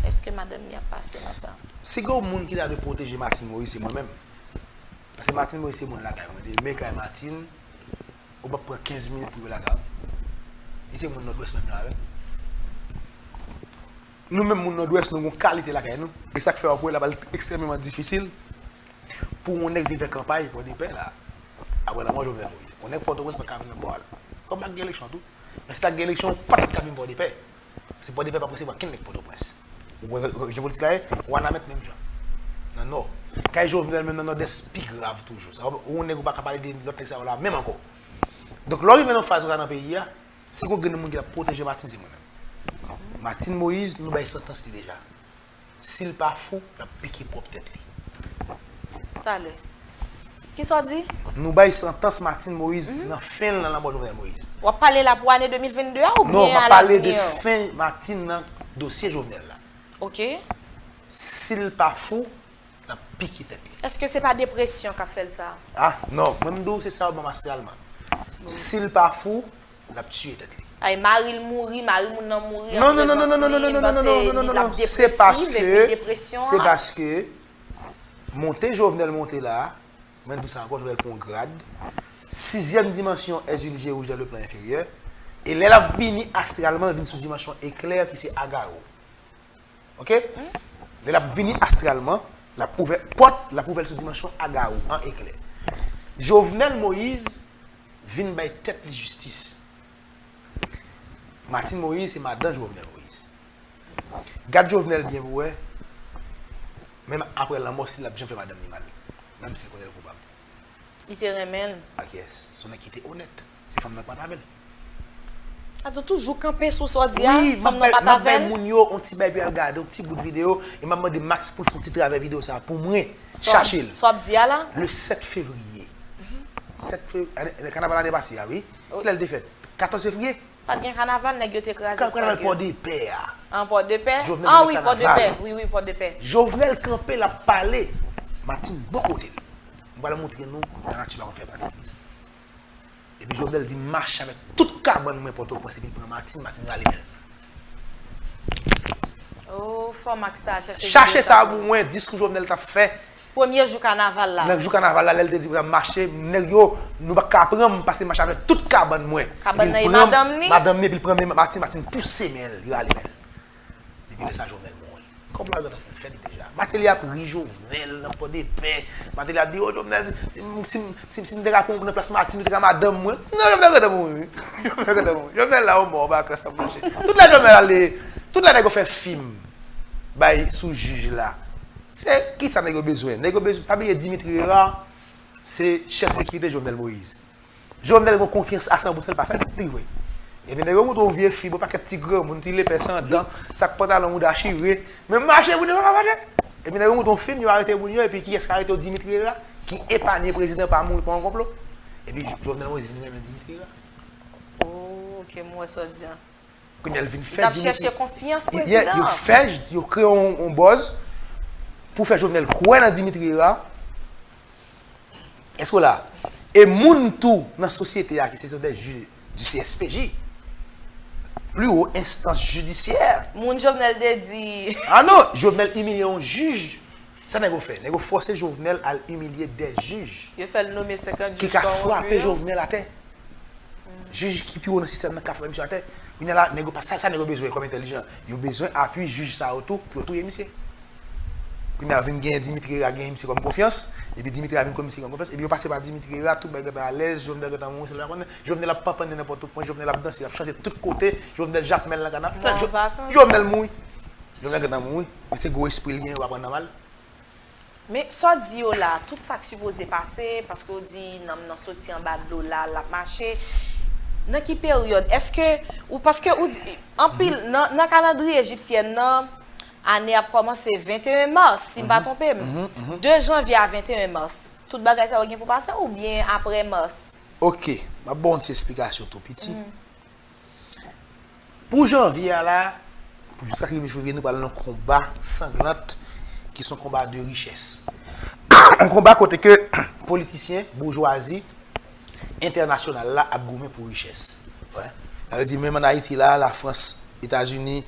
Èske madanm li ap pase nan sa? Si gen yon moun ki ta dwe pwoteje Martine Moïse, se mwen menm. Paske Martine Moïse se moun lakay mwen. Demen kay Martine, ou p ap pran kenz minit pou rive lakay ou. Li se moun Nòdwès menm jan avè m. Nou menm moun Nòdwès, nou gon kalite lakay nou. E sa k fè w ap wè l ap al ekstrèmeman difisil pou yon nèg vin fè kanpay Pòdepè la. Apre lanmò Jovenel Moïse. Yon nèg Pòtoprens pa ka vin nan bò a la. Kòm pa gen eleksyon tou. Men si ta gen eleksyon, ou pa t ap ka vin Pòdepè. Se Pòdepè pa presevwa kenn nèg Pòtoprens. Ou wè, jan politik la ye, Wanament menm jan. Nan Nò. Kay Jovenel menm nan Nòdès pi grav toujou. Sa, ou yon nèg ou pa ka pale de lòt nèg sa yo la menm ankò. Donk, lè w rive nan faz konsa nan peyi a, si gon grenn moun ki t ap pwoteje Martine, se mwen menm. Martine Moïse, nou bay santans li deja. Si l pa fou, l ap pike pwòp tèt li. Talè. Kisa w di? Nou bay santans Martine Moïse nan fen l nan lanmò Jovenel Moïse. W ap pale la pou ane de mil vennde a oubyen alavni an? Non, m ap pale de fen Martine nan dosye Jovenel la. Ok. Si l pa fou, l ap pike tèt li. Èske se pa depresyon k ap fè l sa? Ah, non, mwen m di w se sa yo ban m astralman. Si l pa fou, l ap tiye tèt li. Ay, mari l mouri, mari moun nan mouri an prezans li, li panse li, l ap depresif, epi depresyon an. Se paske monte Jovenel monte la, mwen di w sa ankò, Jovenel pran yon grad, sizyèm dimansyon Hercule Gérouge dans le plan inférieur, e lè l ap vini astralman, l vin sou dimansyon eklè ki se Agaro. Ok? Lè l ap vini astralman, l ap ouvè pòt, l ap ouvè l sou dimansyon Agaro, an eklè. Jovenel Moïse vin bay tèt li jistis. Martine Moïse se madan Jovenel Moïse. Gad Jovenel byen pou wè, menm apre lanmò, si l ap janm fè madanm li mal, menm si l konnen l koupab. Li te renmen l. Ak yes, se yon nèg ki te onèt. Se fanm nan k pa t avè l. Sa tou toujou kanpe sou sa w di a, fanm nan pa t avè l. Wi, m ap bay moun yo yon ti bay pou y al gade yon ti bout videyo, e m ap mande Max pou l fè yon ti travay videyo sa a pou mwen. Chache l. Sa w ap di a la? Le sèt fevriye. Sèt fevriye, kanaval ane pase a, wi. Kilè l te fèt? Katòz fevriye? Pa t gen kanaval, nèg yo te kraze Stade. Kanaval Pòdepè a. An Pòdepè? An wi, Pòdepè. Wi, wi, Pòdepè. Jovenel kanpe, l ap pale. Martine bò kote l. M pral montre nou jan nati pa konn fè pati. Epi Jovenel di m mache avèk tout kabann mwen Pòtoprens epi l pran Martine, Martine rale men l. Oh, fò Max ta chache videyo sa pou mwen. Chache sa pou mwen, diskou Jovenel t ap fè. Premye jou kanaval la. Nan jou kanaval la, lè l te di pou n ap mache, nèg yo, nou pa ka pran m, paske m mache avèk tout kabann mwen. Kabann nan e madanm li? Madanm li, epi l pran men Martine, Martine pouse men l, li rale men l. Depi lè sa, Jovenel mouri. Konplo a gentan fin fèt deja. Martelly ap ri Jovenel nan Pòdepè. Martelly ap di, o Jovenel, si, si, si m te ka pran w nan plas Martine, ou te ka madanm mwen. Non, Jovenel gentan mouri. Jovenel gentan mouri. Jovenel la, o mò, bakans ap mache. Tout lè Jovenel ale, tout lè nèg yo fè fim bay sou jij la. Se kisa nèg yo bezwen? Nèg yo bezwen, pa bliye Dimitri Hérard, se chèf sekirite Jovenel Moïse. Jovenel gen konfyans a san pou san, li pa fè l li vre. Epi nèg yo montre yon vye fi, bon pakèt ti granmoun, ti lepè san dan, sa k pantalon mouda chire, men mache moun yo pa ka mache. Epi nèg yo montre yon fim, yo arete moun yo, epi kiyès k arete yo? Dimitri Hérard, ki epanye prezidan pa mouri pa yon konplo. Epi Jovenel Moïse vin renmen Dimitri Hérard. Oh, ok, m wè sa w di a. Kounye a l vin fè Dimitri. Li t ap chèche konfyans prezidan an. Yo fè, yo kreye yon, yon buzz pou fè Jovenel kwè nan Dimitri Hérard. Èske w la? E moun tou nan sosyete a ki se sont des juges du C S P J, pli wo enstans jidisyè. Moun Jovenel te di. Ah non, Jovenel imilye yon jij. Sa nèg yo fè? Nèg yo fòse Jovenel al imilye de jij. Yo fè l nome senkant jij kòwonpi yo. Ki ka frape Jovenel atè. Jij ki pi wo nan sistèm nan ka frape misye atè. Kounye a la, nèg yo pa sa, sa nèg yo bezwen kòm entèlijan. Yo bezwen apui jij sa yo tou pou yo touye misye. Kounye a vin gen Dimitri Hérard gen misye kòm konfyans, epi Dimitri Hérard vin kòm misye kòm konfyans, epi yo pase pa Dimitri Hérard, tout bagay gentan alèz, Jovenel gentan mouri, se la konnen, Jovenel ap panpannen nan Pòtoprens, Jovenel ap danse, l ap chante tout kote, Jovenel Jakmèl nan kanaval, Jovenel mouri. Jovenel gentan mouri, men se gwo espri l gen, yo pa pran nan mal. Men sa w di yo la, tout sa k sipoze pase, paske w di nanm nan soti anba dlo la, l ap mache, nan ki peryòd? Èske ou, paske ou di, anpil, nan, nan kalandriye ejipsyèn nan, ane ap kòmanse venteyen mas, si m pa twonpe m. De janvye a venteyen mas, tout bagay sa yo gen pou pase oubyen apre mas? Ok, m ap ba w yon ti esplikasyon tou piti. Pou janvye a la, pou jiska ki rive fevriye, nou pral nan konba sanglant ki se yon konba de richès. Yon konba kote ke politisyen, boujwazi entènasyonal la ap goumen pou richès. Wè. Sa vle di menm ann Ayiti la, Lafrans, Etazini,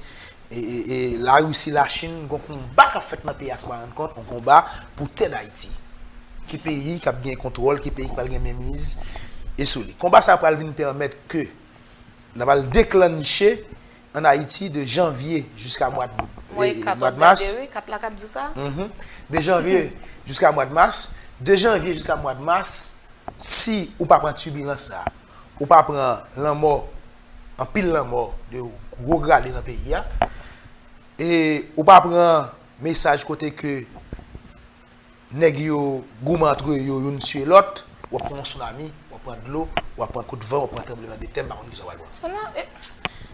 e, e, e Larisi, Lachin, gen yon konba k ap fèt nan peyi a san pa rann kont, yon konba pou tè Dayiti. Ki peyi k ap gen kontwòl, ki peyi k pral gen menmiz e sou li. Konba sa a pral vin pèmèt ke N ap al deklanche ann Ayiti de janvye jiska mwa d, mwa d mas. De janvye jiska mwa d mas, si ou pa pran tibilans sa, ou pa pran lanmò, anpil lanmò de gwo grade nan peyi a, e ou pa pran mesaj kote ke nèg yo goumen antre yo, youn tiye lòt, w ap pran yon sounami, w ap pran dlo, w ap pran kout van, w ap pran tranblemanntè, m pa konn kisa w pral pran.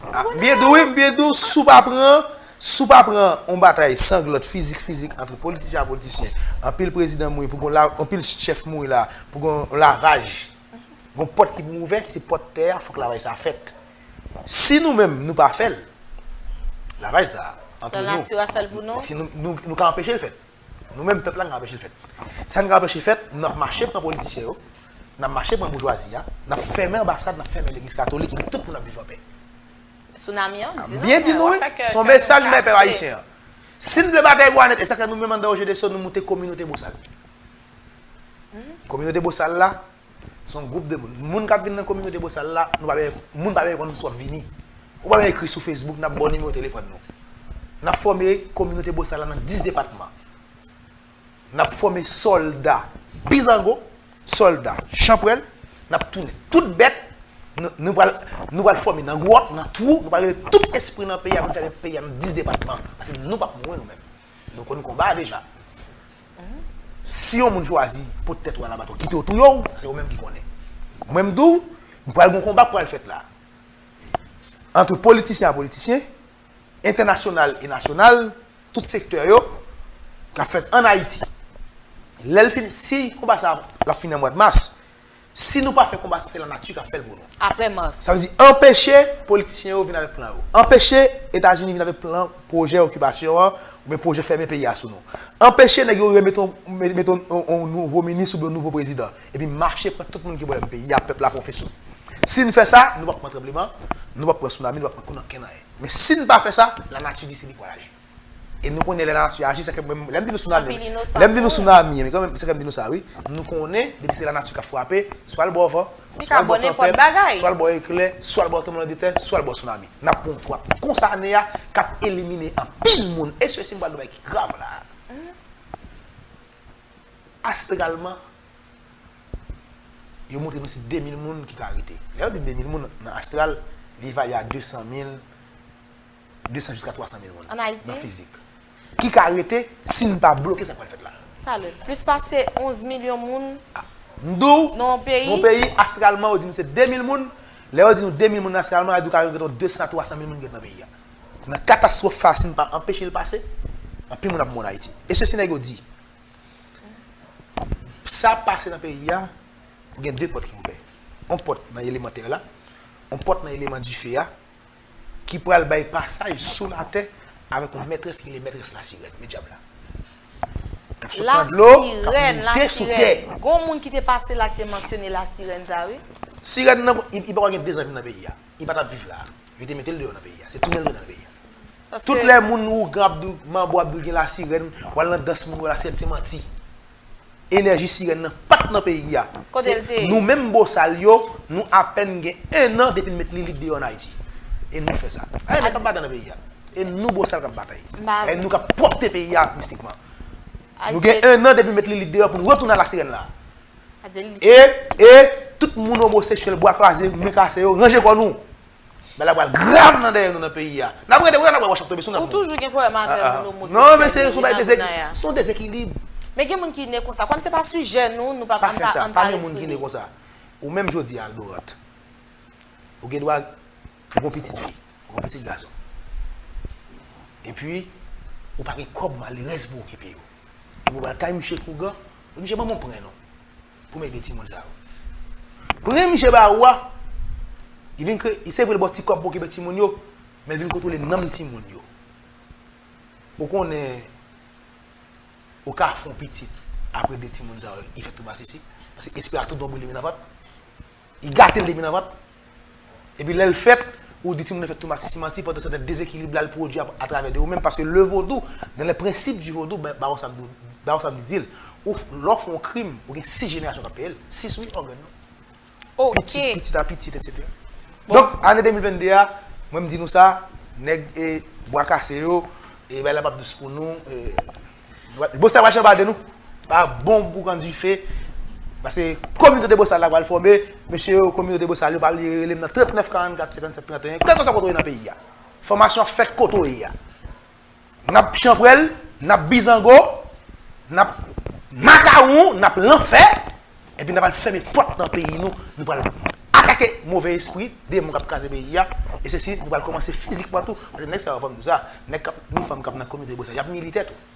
M byen di w wi, m byen di w, si w pa pran, si w pa pran yon batay sanglant, fizik fizik, ant politisyen a politisyen, anpil prezidan mouri, pou gon la, anpil chèf mouri la, pou gon lavaj, gon pòt ki pou ouvè, se pòt tè a, fòk lavaj sa fèt. Si nou menm, nou pa fè l, lavaj sa, antre nou, si nou, nou, nou ka anpeche l fèt. Nou menm pèp la, n ka anpeche l fèt. Sa n ka anpeche fèt, n ap mache pran politisyen yo, n ap mache pran boujwazi a, n ap fèmen anbasad, n ap fèmen legliz katolik, epi tout moun ap viv anpè. Sounami an, di nou, byen di nou wi, se yon mesaj m bay pèp ayisyen an. Si n vle batay pou wa nèt, e sa k fè nou menm anndan O G D C O, nou moute kominote Bosal. Kominote Bosal la, Se yon gwoup de moun. Moun k ap vin nan kominote Bosal la, nou pa bezwen, moun pa bezwen konn si w ap vini. Ou pa bezwen ekri sou Facebook, n ap ba w nimewo telefòn nou. N ap fòme kominote Bosal la nan dis depatman. N ap fòme sòlda Bizango, sòlda Chanpwèl, n ap tounen tout bèt, nou, nou pral, nou pral fòme nan gwòt, nan twou, nou pral rele tout espri nan peyi a pou n fèmen peyi a nan dis depatman. Paske nou p ap mouri nou menm. Nou konn konba a deja. Si yon moun chwazi pot tèt ou al abatwa, kite yo touye w, se ou menm ki konnen. Mwen m di w, pral gen yon konba k pral fèt la. Ant politisyen a politisyen, entènasyonal e nasyonal, tout sektè yo, k ap fèt ann Ayiti. Lè l fini, si konba sa a l ap fini an mwa mas, si nou pa fè konba sa, se lanati k ap fè l pou nou. Apre mas. Sa vle di anpeche politisyen yo vin avèk plan yo. Anpeche Etazini vin avèk plan pwojè okipasyon an, oubyen pwojè fèmen peyi a sou nou. Anpeche nèg yo remete yon, mete yon, yon, yon nouvo minis oubyen yon nouvo prezidan. Epi mache pran tout moun ki pwoblèm peyi a, pèp la fè yon feso. Si n fè sa, nou p ap pran tranbleman, nou p ap pran sounami, nou p ap pran kou nan kenn anyen. Men si n pa fè sa, lanati di se li k pral aji. E nou konnen lè lanati aji, se ke menm, lè m di nou sounami, lè m di nou sounami, men kanmenm, se ke m di nou sa, wi. Nou konnen, depi se lanati k ap frape, swa l ba w van, swa l ba w tanpèt, swa l ba w eklè, swa l ba w tranblemanntè, swa l ba w sounami. N ap pran yon frap konsa ane a, k ap elimine anpil moun. E sesi m pral di w bagay ki grav la. Astralman, yo montre nou se de mil moun ki ka rete. Lè yo di de mil moun nan astral, li evalye a de san mil, de san jiska twa san mil moun nan fizik. Ki ka rete si n pa bloke sa k pral fèt la. Talè, plis pase onz milyon moun nan yon peyi. Yon peyi, astralman, yo di nou se de mil moun. Lè yo di nou de mil moun astralman, sa vle di ou ka gen de san, twa san mil moun ki ret nan peyi a. Nan katastwòf sa, si n pa anpeche l pase, anpil moun ap mouri ann Ayiti. E sesi nèg yo di, sa ap pase nan peyi a, ou gen de pòt ki ouvè. Yon pòt nan eleman tè la, yon pòt nan eleman dife a, ki pral bay pasaj sou latè avèk yon mètrès ki rele mètrès lasirèn, men dyab la. K ap sot nan dlo, k ap monte sou tè. Gon moun ki te pase la ki te mansyone lasirèn sa, wi. Sirèn nan, li, li pa gen dezan vin nan peyi a. Li pa t ap viv la. Yo te mete l deyò nan peyi a. Se tounen l tounen nan peyi a. Tout lè moun ougan ap di w, manbo ap di w gen lasirèn, w al nan dans moun wè lasirèn, se manti. Enèji sirèn nan pa t nan peyi a. Kote l te ye? Nou menm bosal yo, nou apèn gen en an depi n met lilit deyò ann Ayiti. E nou fè sa. Ay, nèg k ap batay nan peyi a. E nou bosal k ap batay. E nou k ap pwòpte peyi a mistikman. Nou gen en an depi n met lilit deyò pou n retounen a lasirèn la. E, e, tout moun omoseksyèl, bwa kraze, men kase yo, ranje kò nou. Bagay la pral grav nan dèyè nou nan peyi a. N ap rete, wè, n ap wè wòch ap tonbe sou nou. Ou toujou gen pwoblèm avè moun omoseksyèl. Non, men se yon bagay dezeki-, se yon dezekilib. Men gen moun ki ne konsa. Kòm se pa sijè nou, nou pa, pa fè sa, pa gen moun ki ne konsa. Ou menm jodi a, Dorant, ou gen dwa, ou gon pitit fi, ou gon pitit gason. Epi, ou pa gen kòb malerèz pou okipe yo. Epi ou pral kay misye k ougan, misye ban m yon pren non. Pou m ede timoun sa yo. Pren misye ba ou a, li vin kre-, se vre l ba w ti kòb pou okipe timoun yo, men l vin kontwole nanm timoun yo. Ou konnen, ou ka fè yon pitit, apre de timoun sa yo, li fèt tou masisi. Paske espè a tou bon brile men nan vant. Li gate l depi nan vant. Epi lè l fèt, ou di timoun nan fèt tou masisi manti, pandan se tan dezekilib la l pwodui a, atravè de ou menm, paske le vodou, dans les principes du vodou, ba-, Bawon Sam di, Bawon Sam di, di l, ou f-, lè w fè yon krim, ou gen sis jenerasyon k ap peye l, sis wi, ògàn nou. Ok. Pitit, pitit a pitit, etsetera. Bon. Donk, ane de mil venn de a, mwen m di nou sa, nèg, e, bwa kase yo, e, bagay la p ap dous pou nou, e, Bosal pa janbe de nou. Pa bon boukan dife. Paske kominote de Bosal la pral fòme. Mesye yo, kominote Bosal yo, pa bliye rele m nan trannèf karannkat senkannsèt tranteyen. Kèlkeswa kote w ye nan peyi a. Fòmasyon ap fèt kote w ye a. N ap chanpwèl, n ap bizango, n ap makawon, n ap lanfè. Epi n ap al fèmen pòt nan peyi nou, nou pral atake move espri, demon k ap kraze peyi a, e sesi, nou pral kòmanse fizikman tou, paske nèg sa yo, fò m di w sa, nèg k ap, nou fanm k ap nan kominote Bosal, y ap militè tou.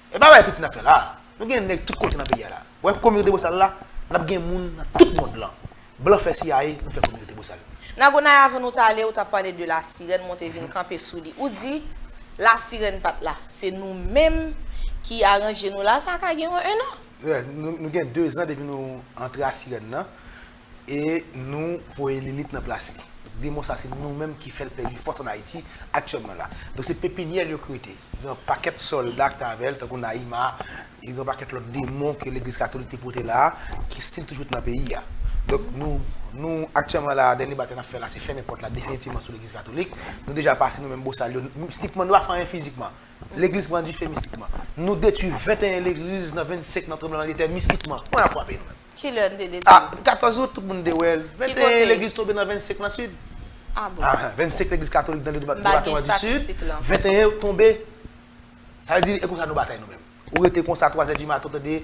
E pa bagay piti n ap fè la. Nou gen nèg tout kote nan peyi a la. Ou wè kominote Bosal la, n ap gen moun nan tout mond lan. Blan fè C I A, nou fè kominote Bosal. Nagonay, avan nou t ale, ou t ap pale de lasirèn, mwen te vin kanpe sou li. Ou di, lasirèn pa t la. Se nou menm ki aranje nou la, sa ka gen yon en an. Yes, nou, nou gen de zan depi nou antre a sirèn nan. E nou voye Lilit nan plas li. Donk, demon sa, se nou menm ki fè l pèdi fòs ann Ayiti aktyèlman la. Donk, se pepinyè l yo ki rete. Gen yon pakèt sòlda ki t avè l, tankou Naïma, e gen yon pakèt lòt demon ke legliz katolik te pote la a, ki still toujou nan peyi a. Donk, nou, nou, aktyèlman la, dènye batay n ap fè la, se fèmen pòt la definitivman sou legliz katolik. Nou deja pase nou menm Bosal yo, mistikman, nou pa fè anyen fizikman. Legliz pran dife mistikman. Nou detwi venteyen legliz nan vennsenk nan tranblemanntè mistikman. Mwen ap frape nou menm. Kilè n te detwi? A, katòz out, tout moun te wè l. Venteyen legliz tonbe nan vennsenk nan Sid. A bon? Ahan, vennsenk legliz katolik nan depatman di Sid. M pa gen estatistik lan. Venteyen tonbe. Sa vle di, e konsa nou batay nou menm. Ou rete konsa, twa zè di maten, ou tande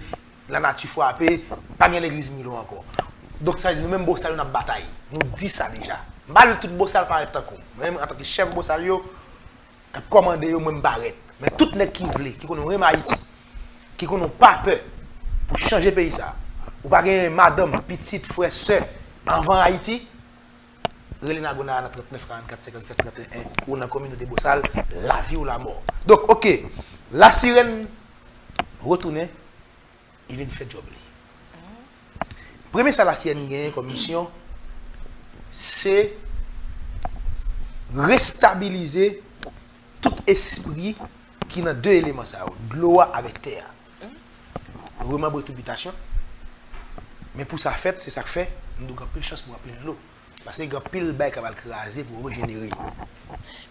lanati frape, pa gen legliz Milo ankò. Donk, sa vle di, nou menm Bosal yo n ap batay. Nou di sa deja. M pa vle tout Bosal parèt tankou m. Mwen menm, antanke chèf Bosal yo, k ap kòmande yo, mwen m parèt. Men tout nèg ki vle, ki konnen yo renmen Ayiti, ki konnen yo pa pè pou chanje peyi sa, ou pa gen madanm, pitit, frè, sè, anvan Ayiti, rele Nagonaya nan trannèf karannkat senkannsèt tranteyen ou nan kominote Bosal, lavi ou lamò. Donk, oke, Lasirèn retounen, li vin fè djòb li. Premye sa Lasirèn genyen kòm misyon, se restabilize tout espri ki nan de eleman sa yo, dlo a avèk tè a. Remanbre tout bitasyon. Men pou sa fèt, se sa k fè, nou gen anpil chans pou anpil dlo. Paske gen anpil bagay k ap al kraze pou rejenere.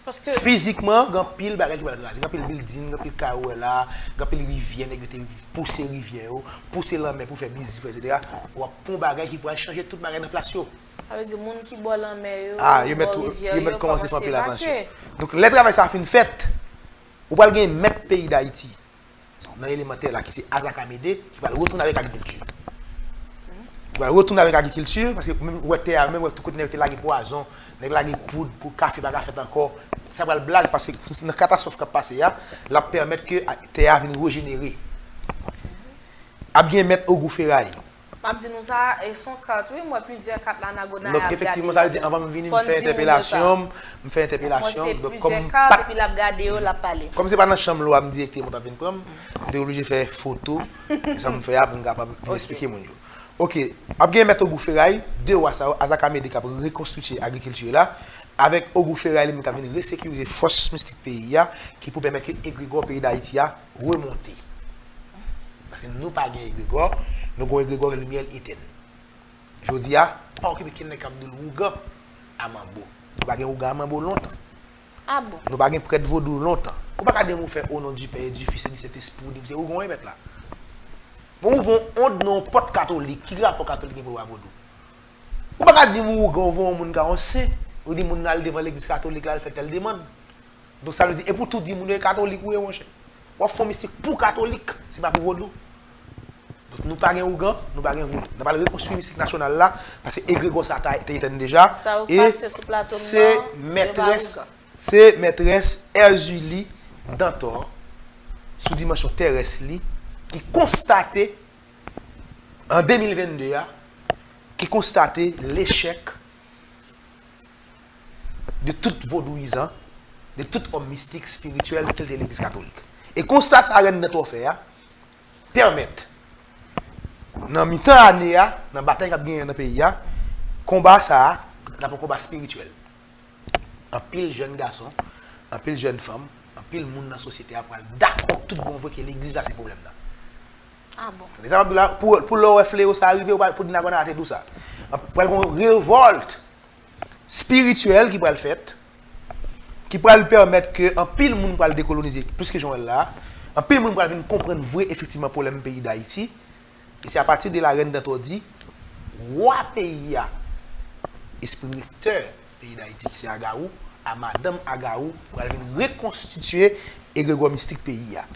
Paske fizikman, gen anpil bagay ki pral kraze. Gen anpil bilding, gen anpil kay ou wè la, gen anpil rivyè, nèg yo te pouse rivyè yo, pouse lanmè pou fè biznis, etsetera. W ap pran bagay ki pral chanje tout bagay nan plas yo. Sa vle di moun ki bò lanmè yo, ah, yo mèt, bò rivyè yo, yo mèt kòmanse fè anpil atansyon. Donk, lè travay sa a fin fèt, ou pral gen mèt peyi Dayiti nan eleman tè la, ki se Azak Amédée, ki pral retounen avèk agrikilti. Li pral retounen avèk agrikilti, paske menm ou wè tè a, menm ou wè tout kote nèg te lage pwazon, nèg lage poud pou kafe pa ka fèt ankò. Sa pral blag, paske nan katastwòf k ap pase a, l ap pèmèt ke a, tè a vin rejenere. Ap gen mèt Ogou Feray. M ap di nou sa, e se yon kat, wi, m wè plizyè kat la, Nagonaya ap gade yo. Donk, efektivman, sa vle di, anvan m vini, m fè entèpelasyon, m fè entèpelasyon, donk, kòm m pa t, epi l ap gade yo, l ap pale. Kòm se pa nan chanm lwa m dirèkteman w t ap vin pran m, m te oblije fè foto, e sa m fè a pou m kapab vin eksplike moun yo. Oke, ap gen mèt Ogou Feray, de wa sa yo, Azak Amédée k ap rekonstitye agrikilti la, avèk Ogou Feray li menm k ap vin resekirize fòs mistik peyi a, ki pou pèmèt ke egregò peyi Dayiti a remonte. Paske nou pa gen egregò, nou gen egregò limyè l etèn. Jodi a, pa okipe kenn nèg k ap di l wougan a manbo. Nou pa gen wougan a manbo lontan. Ah bon? Nou pa gen prèt vodou lontan. Ou pa ka di m ou fè au nom du Père, du Fils et du Saint-Esprit, ou di m se wougan w ye mèt la. Bon, ou ouvè yon ond nan yon pòt katolik, ki rapò katolik gen pou lwa vodou? Ou pa ka di m ou ouvè yon moun ka yon sen, ou di moun nan al devan legliz katolik la, al fè tèl demann. Donk, sa vle di, e pou tou di moun yo e katolik ou ye, monchè. W ap fè yon mistik pou katolik, se pa pou vodou. Donk, nou pa gen ougan, nou pa gen vodou. N ap al rekonstwi mistik nasyonal la, paske egregò sa a te etèn deja. Sa yo pase sou plato m nan, yo pa ougan. Se mètrès Erzulie Dantor, sou dimansyon terès li, ki konstate an de mil vennde a, ki konstate lechèk de tout vodouyizan, de tout òm mistik, espirityèl, tel ke legliz katolik. E konsta sa a Rèn Dantor fè a, pèmèt, nan mitan ane a, nan batay k ap genyen nan peyi a, konba sa a, l ap yon konba espirityèl. Anpil jèn gason, anpil jèn fanm, anpil moun nan sosyete a pral dakò tout bon vre ke legliz la se pwoblèm nan. Ah bon? Tande sa m ap di w la, pou, pou lè w wè fleyo sa a rive, ou pral, pou di Nagonaya te di w sa. Pral gen yon revòlt espirityèl ki pral fèt, ki pral pèmèt ke anpil moun pral dekolonize, plis ke jan w wè l la a. Anpil moun pral vin konprann vre, efektivman, pwoblèm peyi Dayiti. E se apati de la Rèn Dantor di, wa peyi a, espiriktè peyi Dayiti, ki se Agawou, a madanm Agawou, pral vin rekonstitye egregò mistik peyi a.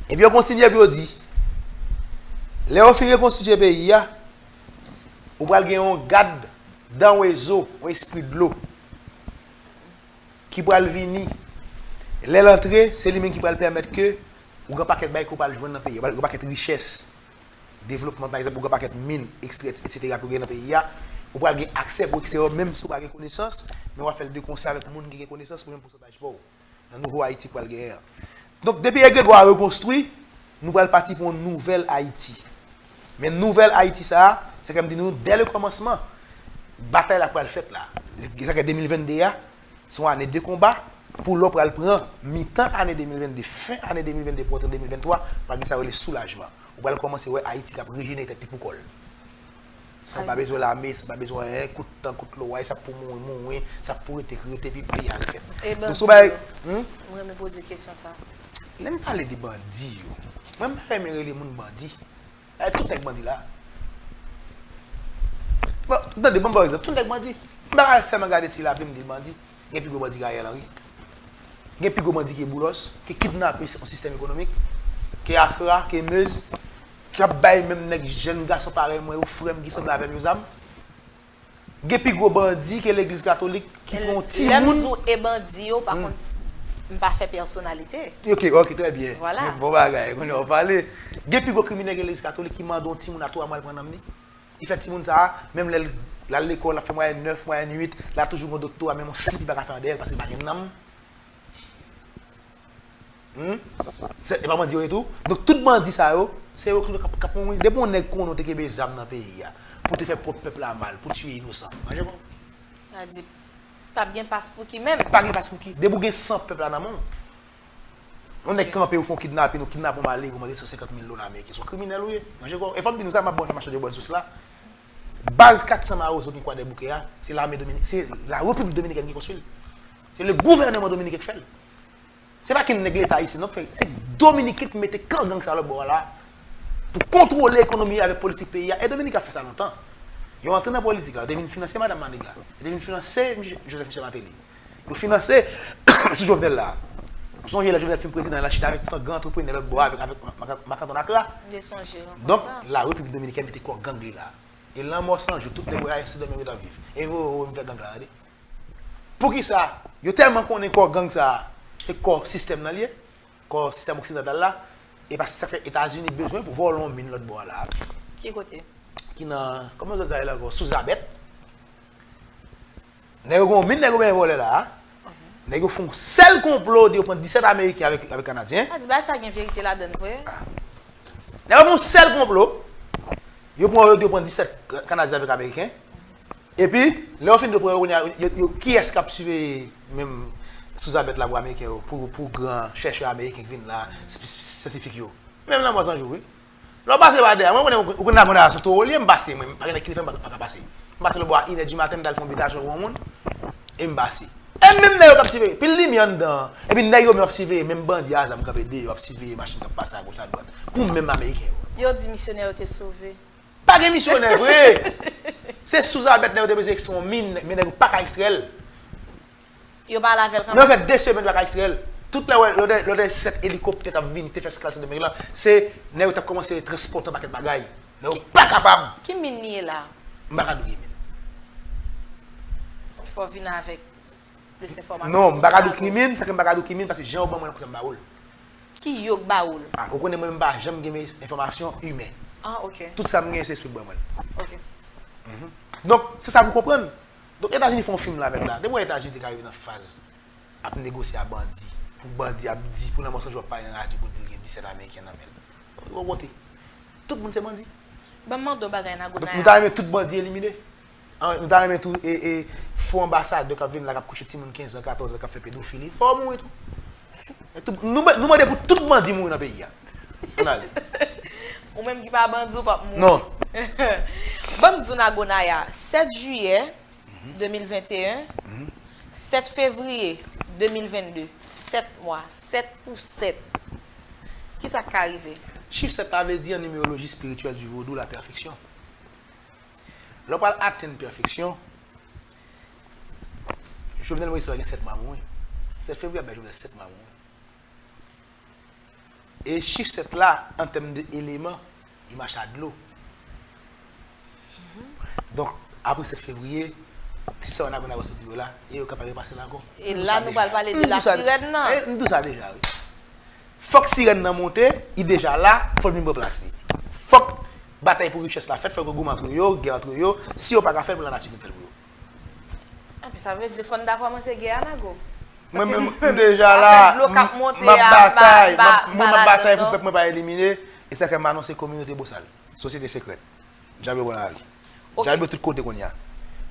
Epi yo kontinye, epi yo di, lè yo fin rekonstitye peyi a, ou pral gen yon gad danwezo, yon espri dlo, ki pral vini. Lè l antre, se li menm ki pral pèmèt ke ou gen pakèt bagay ke w pral jwenn nan peyi a, ou pral gen pakèt richès, devlopman, pa egzanp, ou gen pakèt min, ekstrè, etsetera, ke w gen nan peyi a, ou pral gen aksè pou ekstrè yo, menm si w pa gen konesans, men w ap fè l de konsè avèk moun ki gen konesans, pou menm pousantaj pa w nan nouvo Ayiti k pral genyen an. Donk, depi egregò a rekonstwi, nou pral pati pou yon nouvèl Ayiti. Men nouvèl Ayiti sa a, se kòm di nou, dè le kòmansman, batay la pral fèt la. Sa ke de mil vennde a, se yon ane de konba, pou lè w pral pran mitan ane de mil vennde, fen ane de mil vennde pou antre de mil venntwa, pral gen sa yo rele soulajman. Ou pral kòmanse wè Ayiti k ap rejenere tèt li pou kò l. San pa bezwen lame, san pa bezwen anyen, kout tan, kout loway, sa pou mouri, mouri, sa pou rete, rete, epi peyi a refèt. E bandi yo? Donk, se yon bagay, hmm? M renmen poze kesyon sa. Lè n pale de bandi yo, mwen m pa renmen rele moun bandi. E tout nèg bandi la. Bon, tande, ban m ba w egzanp, tout nèg bandi. M pa ka sèlman gade Ti Lapli, m di l bandi. Gen pi gwo bandi k Ariel Henry. Gen pi gwo bandi ke Boulos, ke kidnape yon sistèm ekonomik, ke Akra, ke Meuse, k ap bay menm nèg jèn gason parèy mwen yo, frè m ki sanble avè m yo zam. Gen pi gwo bandi ke legliz katolik ki pran yon timoun. Lè m di w e bandi yo, pa kont, m pa fè pèsonalite. Ok, ok, trè byen. Vwala. Bon bagay, kounye a w pale. Gen pi gwo kriminèl ke legliz katolik ki mande yon timoun a twa mwa l pran nanm li. Li fè timoun sa a, menm lè l al lekòl, l ap fè mwayèn nèf, mwayèn uit, l a toujou gen yon doktora, menm yon slip li pa ka fè anndan l paske li pa gen nanm. Hmm? Se, e pa bandi yo ye tou? Donk, tout bandi sa yo, se yo k ap, k ap mouri. Depi yon nèg konnen w te kenbe zam nan peyi a, pou te fè pwòp pèp la mal, pou tiye inosan, manje kòb. Sa di, p ap gen pas pou ki menm. Pa gen pas pou ki. Depi w gen san pèp la nan men w. Yon nèg kanpe, ou fè yon kidnapin, ou kidnape yon malere, ou mande san senkant mil dola ameriken. Se yon kriminèl ou ye. Manje kòb. E fò m di nou sa, m ap ba w enfòmasyon de bòn sous la. Baz kat san Mawozo ki Kwadèboukè a, se lame Domini-, se la Repiblik Dominikèn ki konstwi l. Se le gouvènman dominiken ki fè l. Se pa kenn nèg Leta ayisyen non k fè, se Dominiken ki mete kan gang sa lòt bò a la pou kontwole ekonomi a avèk politik peyi a. E Dominiken ap fè sa lontan. Yo antre nan politik la, yo te vin finanse Madanm Maniga, yo te vin finanse Joseph Michel Martelly. Yo finanse sou Jovenel la. Ou sonje lè Jovenel fin prezidan, l al chita avèk tout gran antreprenè lòt bò a, avèk, avèk Marc-Antoine Akra. Donk, la Repiblik Dominikèn mete kò gang li la. E lanmò san jou, tout nèg yo ayisyen dòmi yo t ap viv. E yo, yo, yo vin fè gang la, tande. Poukisa? Yo tèlman konnen kò gang sa a, se kò sistèm nan li ye, kò sistèm oksidantal la, e paske sa fè Etazini bezwen pou vòlè yon min lòt bò a la. Ki kote? Ki nan, kòman yo di sa la ankò? Suzabet. Nèg yo gen yon min, nèg yo benyen vòlè la a. Nèg yo fè yon sèl konplo, di yo pran disèt Ameriken avèk, avèk Kanadyen. A di bagay sa gen verite ladann vre. Nèg yo fè yon sèl konplo. Yo pran, yo di yo pran disèt Kanadyen avèk Ameriken. Epi, lè yo fin de pran yo, kounye a, yo, yo, kiyès k ap siveye menm Suzabet la pou Ameriken yo, pou, pou gran chèchè ameriken ki vin la, syantifik yo? Menm lanmò san jou, wi. Lè w pase pa dèyè, mwen konnen ou konn aprann a sou towo l ye, m pase, mwen, pa gen nèg ki te fè m pa, pa ka pase. M pase lòtbò a inè di maten, m t al fè yon bidaj yon moun, e m pase. E menm nèg yo k ap siveye, pil limyè anndan an, epi nèg yo menm ap siveye, menm bandi a zam kanpe deyò, ap siveye machin k ap pase agoch adwat, pou menm Ameriken yo. Yo di misyonè yo te sove. Pa gen misyonè vre. Se Suzabet nèg yo te bezwen ekstrè yon min, men nèg yo pa ka ekstrè l. Yo pa lave l kanmenm. Nan fè de semèn yo pa ka ekstrè l. Tout lè w wè, lòt lè, lòt lè sèt elikoptè k ap vini, te fè eskal Sendomeng lan, se nèg yo t ap kòmanse transpòte yon pakèt bagay. Nèg yo pa kapab. Ki min li ye la? M pa ka di w ki min. Fò w vin avèk plis enfòmasyon. Non, m pa ka di w ki min, sa ke m pa ka di w ki min, paske jan yo ban mwen l, konsa m ba ou l. Ki yo k ba ou l? Ah, ou konnen mwen menm m pa janm gen enfòmasyon imen. Ah, ok. Tout sa m gen, se espri k ban mwen l. Ok. Mhm. Donk, se sa pou w konprann. Donk, Etazini fè yon fim la avèk la. Depi w wè Etazini te ka rive nan faz ap negosye a bandi, pou bandi ap di, pou lanmò san jou ap pale nan radyo pou l di l gen disèt Ameriken nan men l. Ou kote. Tout moun se bandi. Ban m mande w bagay, Nago Naya. Donk, nou ta renmen tout bandi elimine? An, nou ta renmen tou, e, e, fo anbasadè k ap vin la, k ap kouche timoun kenz an, katòz an, k ap fè pedofili. Fò yo mouri tou. E tou, nou, nou mande pou tout bandi mouri nan peyi a. Ann ale. Ou menm ki pa bandi, ou p ap mouri. Non. Ban m di w, Nago Naya, sèt jiyè de mil venteyen, sèt fevriye de mil vennde, sèt mwa, sèt pou sèt. Kisa k ka rive? Chif sèt la vle di an nimeroloji espirityèl di vodou la pèfeksyon. Lè w pral atenn pèfeksyon, Jovenel Moïse pa gen sèt mwa mouri. Sèt fevriye ap bay Jovenel sèt mwa mouri. E chif sèt la, an tèm de eleman, li mache a dlo. Donk, apre sèt fevriye, ti sè w Nago Naya sot di yo la, e yo ka pa repase l ankò. E la, nou pral pale de la sirèn nan. E, m di w sa deja, wi. Fòk sirèn nan monte, li deja la, fò l vin pran plas li. Fòk batay pou richès la fèt, fòk yo goumen antre yo, gè antre yo. Si yo pa ka fè l, pou lanati vin fè l pou yo. Epi sa vle di fò n ta kòmanse gè a, Nago. Mwen menm, m deja la, m ap batay, m ap, mwen m ap batay pou pèp mwen pa elimine, e sa fè m anonse kominote Bosal, sosyete sekrè. Djab yo pran lari. Djab yo tout kote kounye a.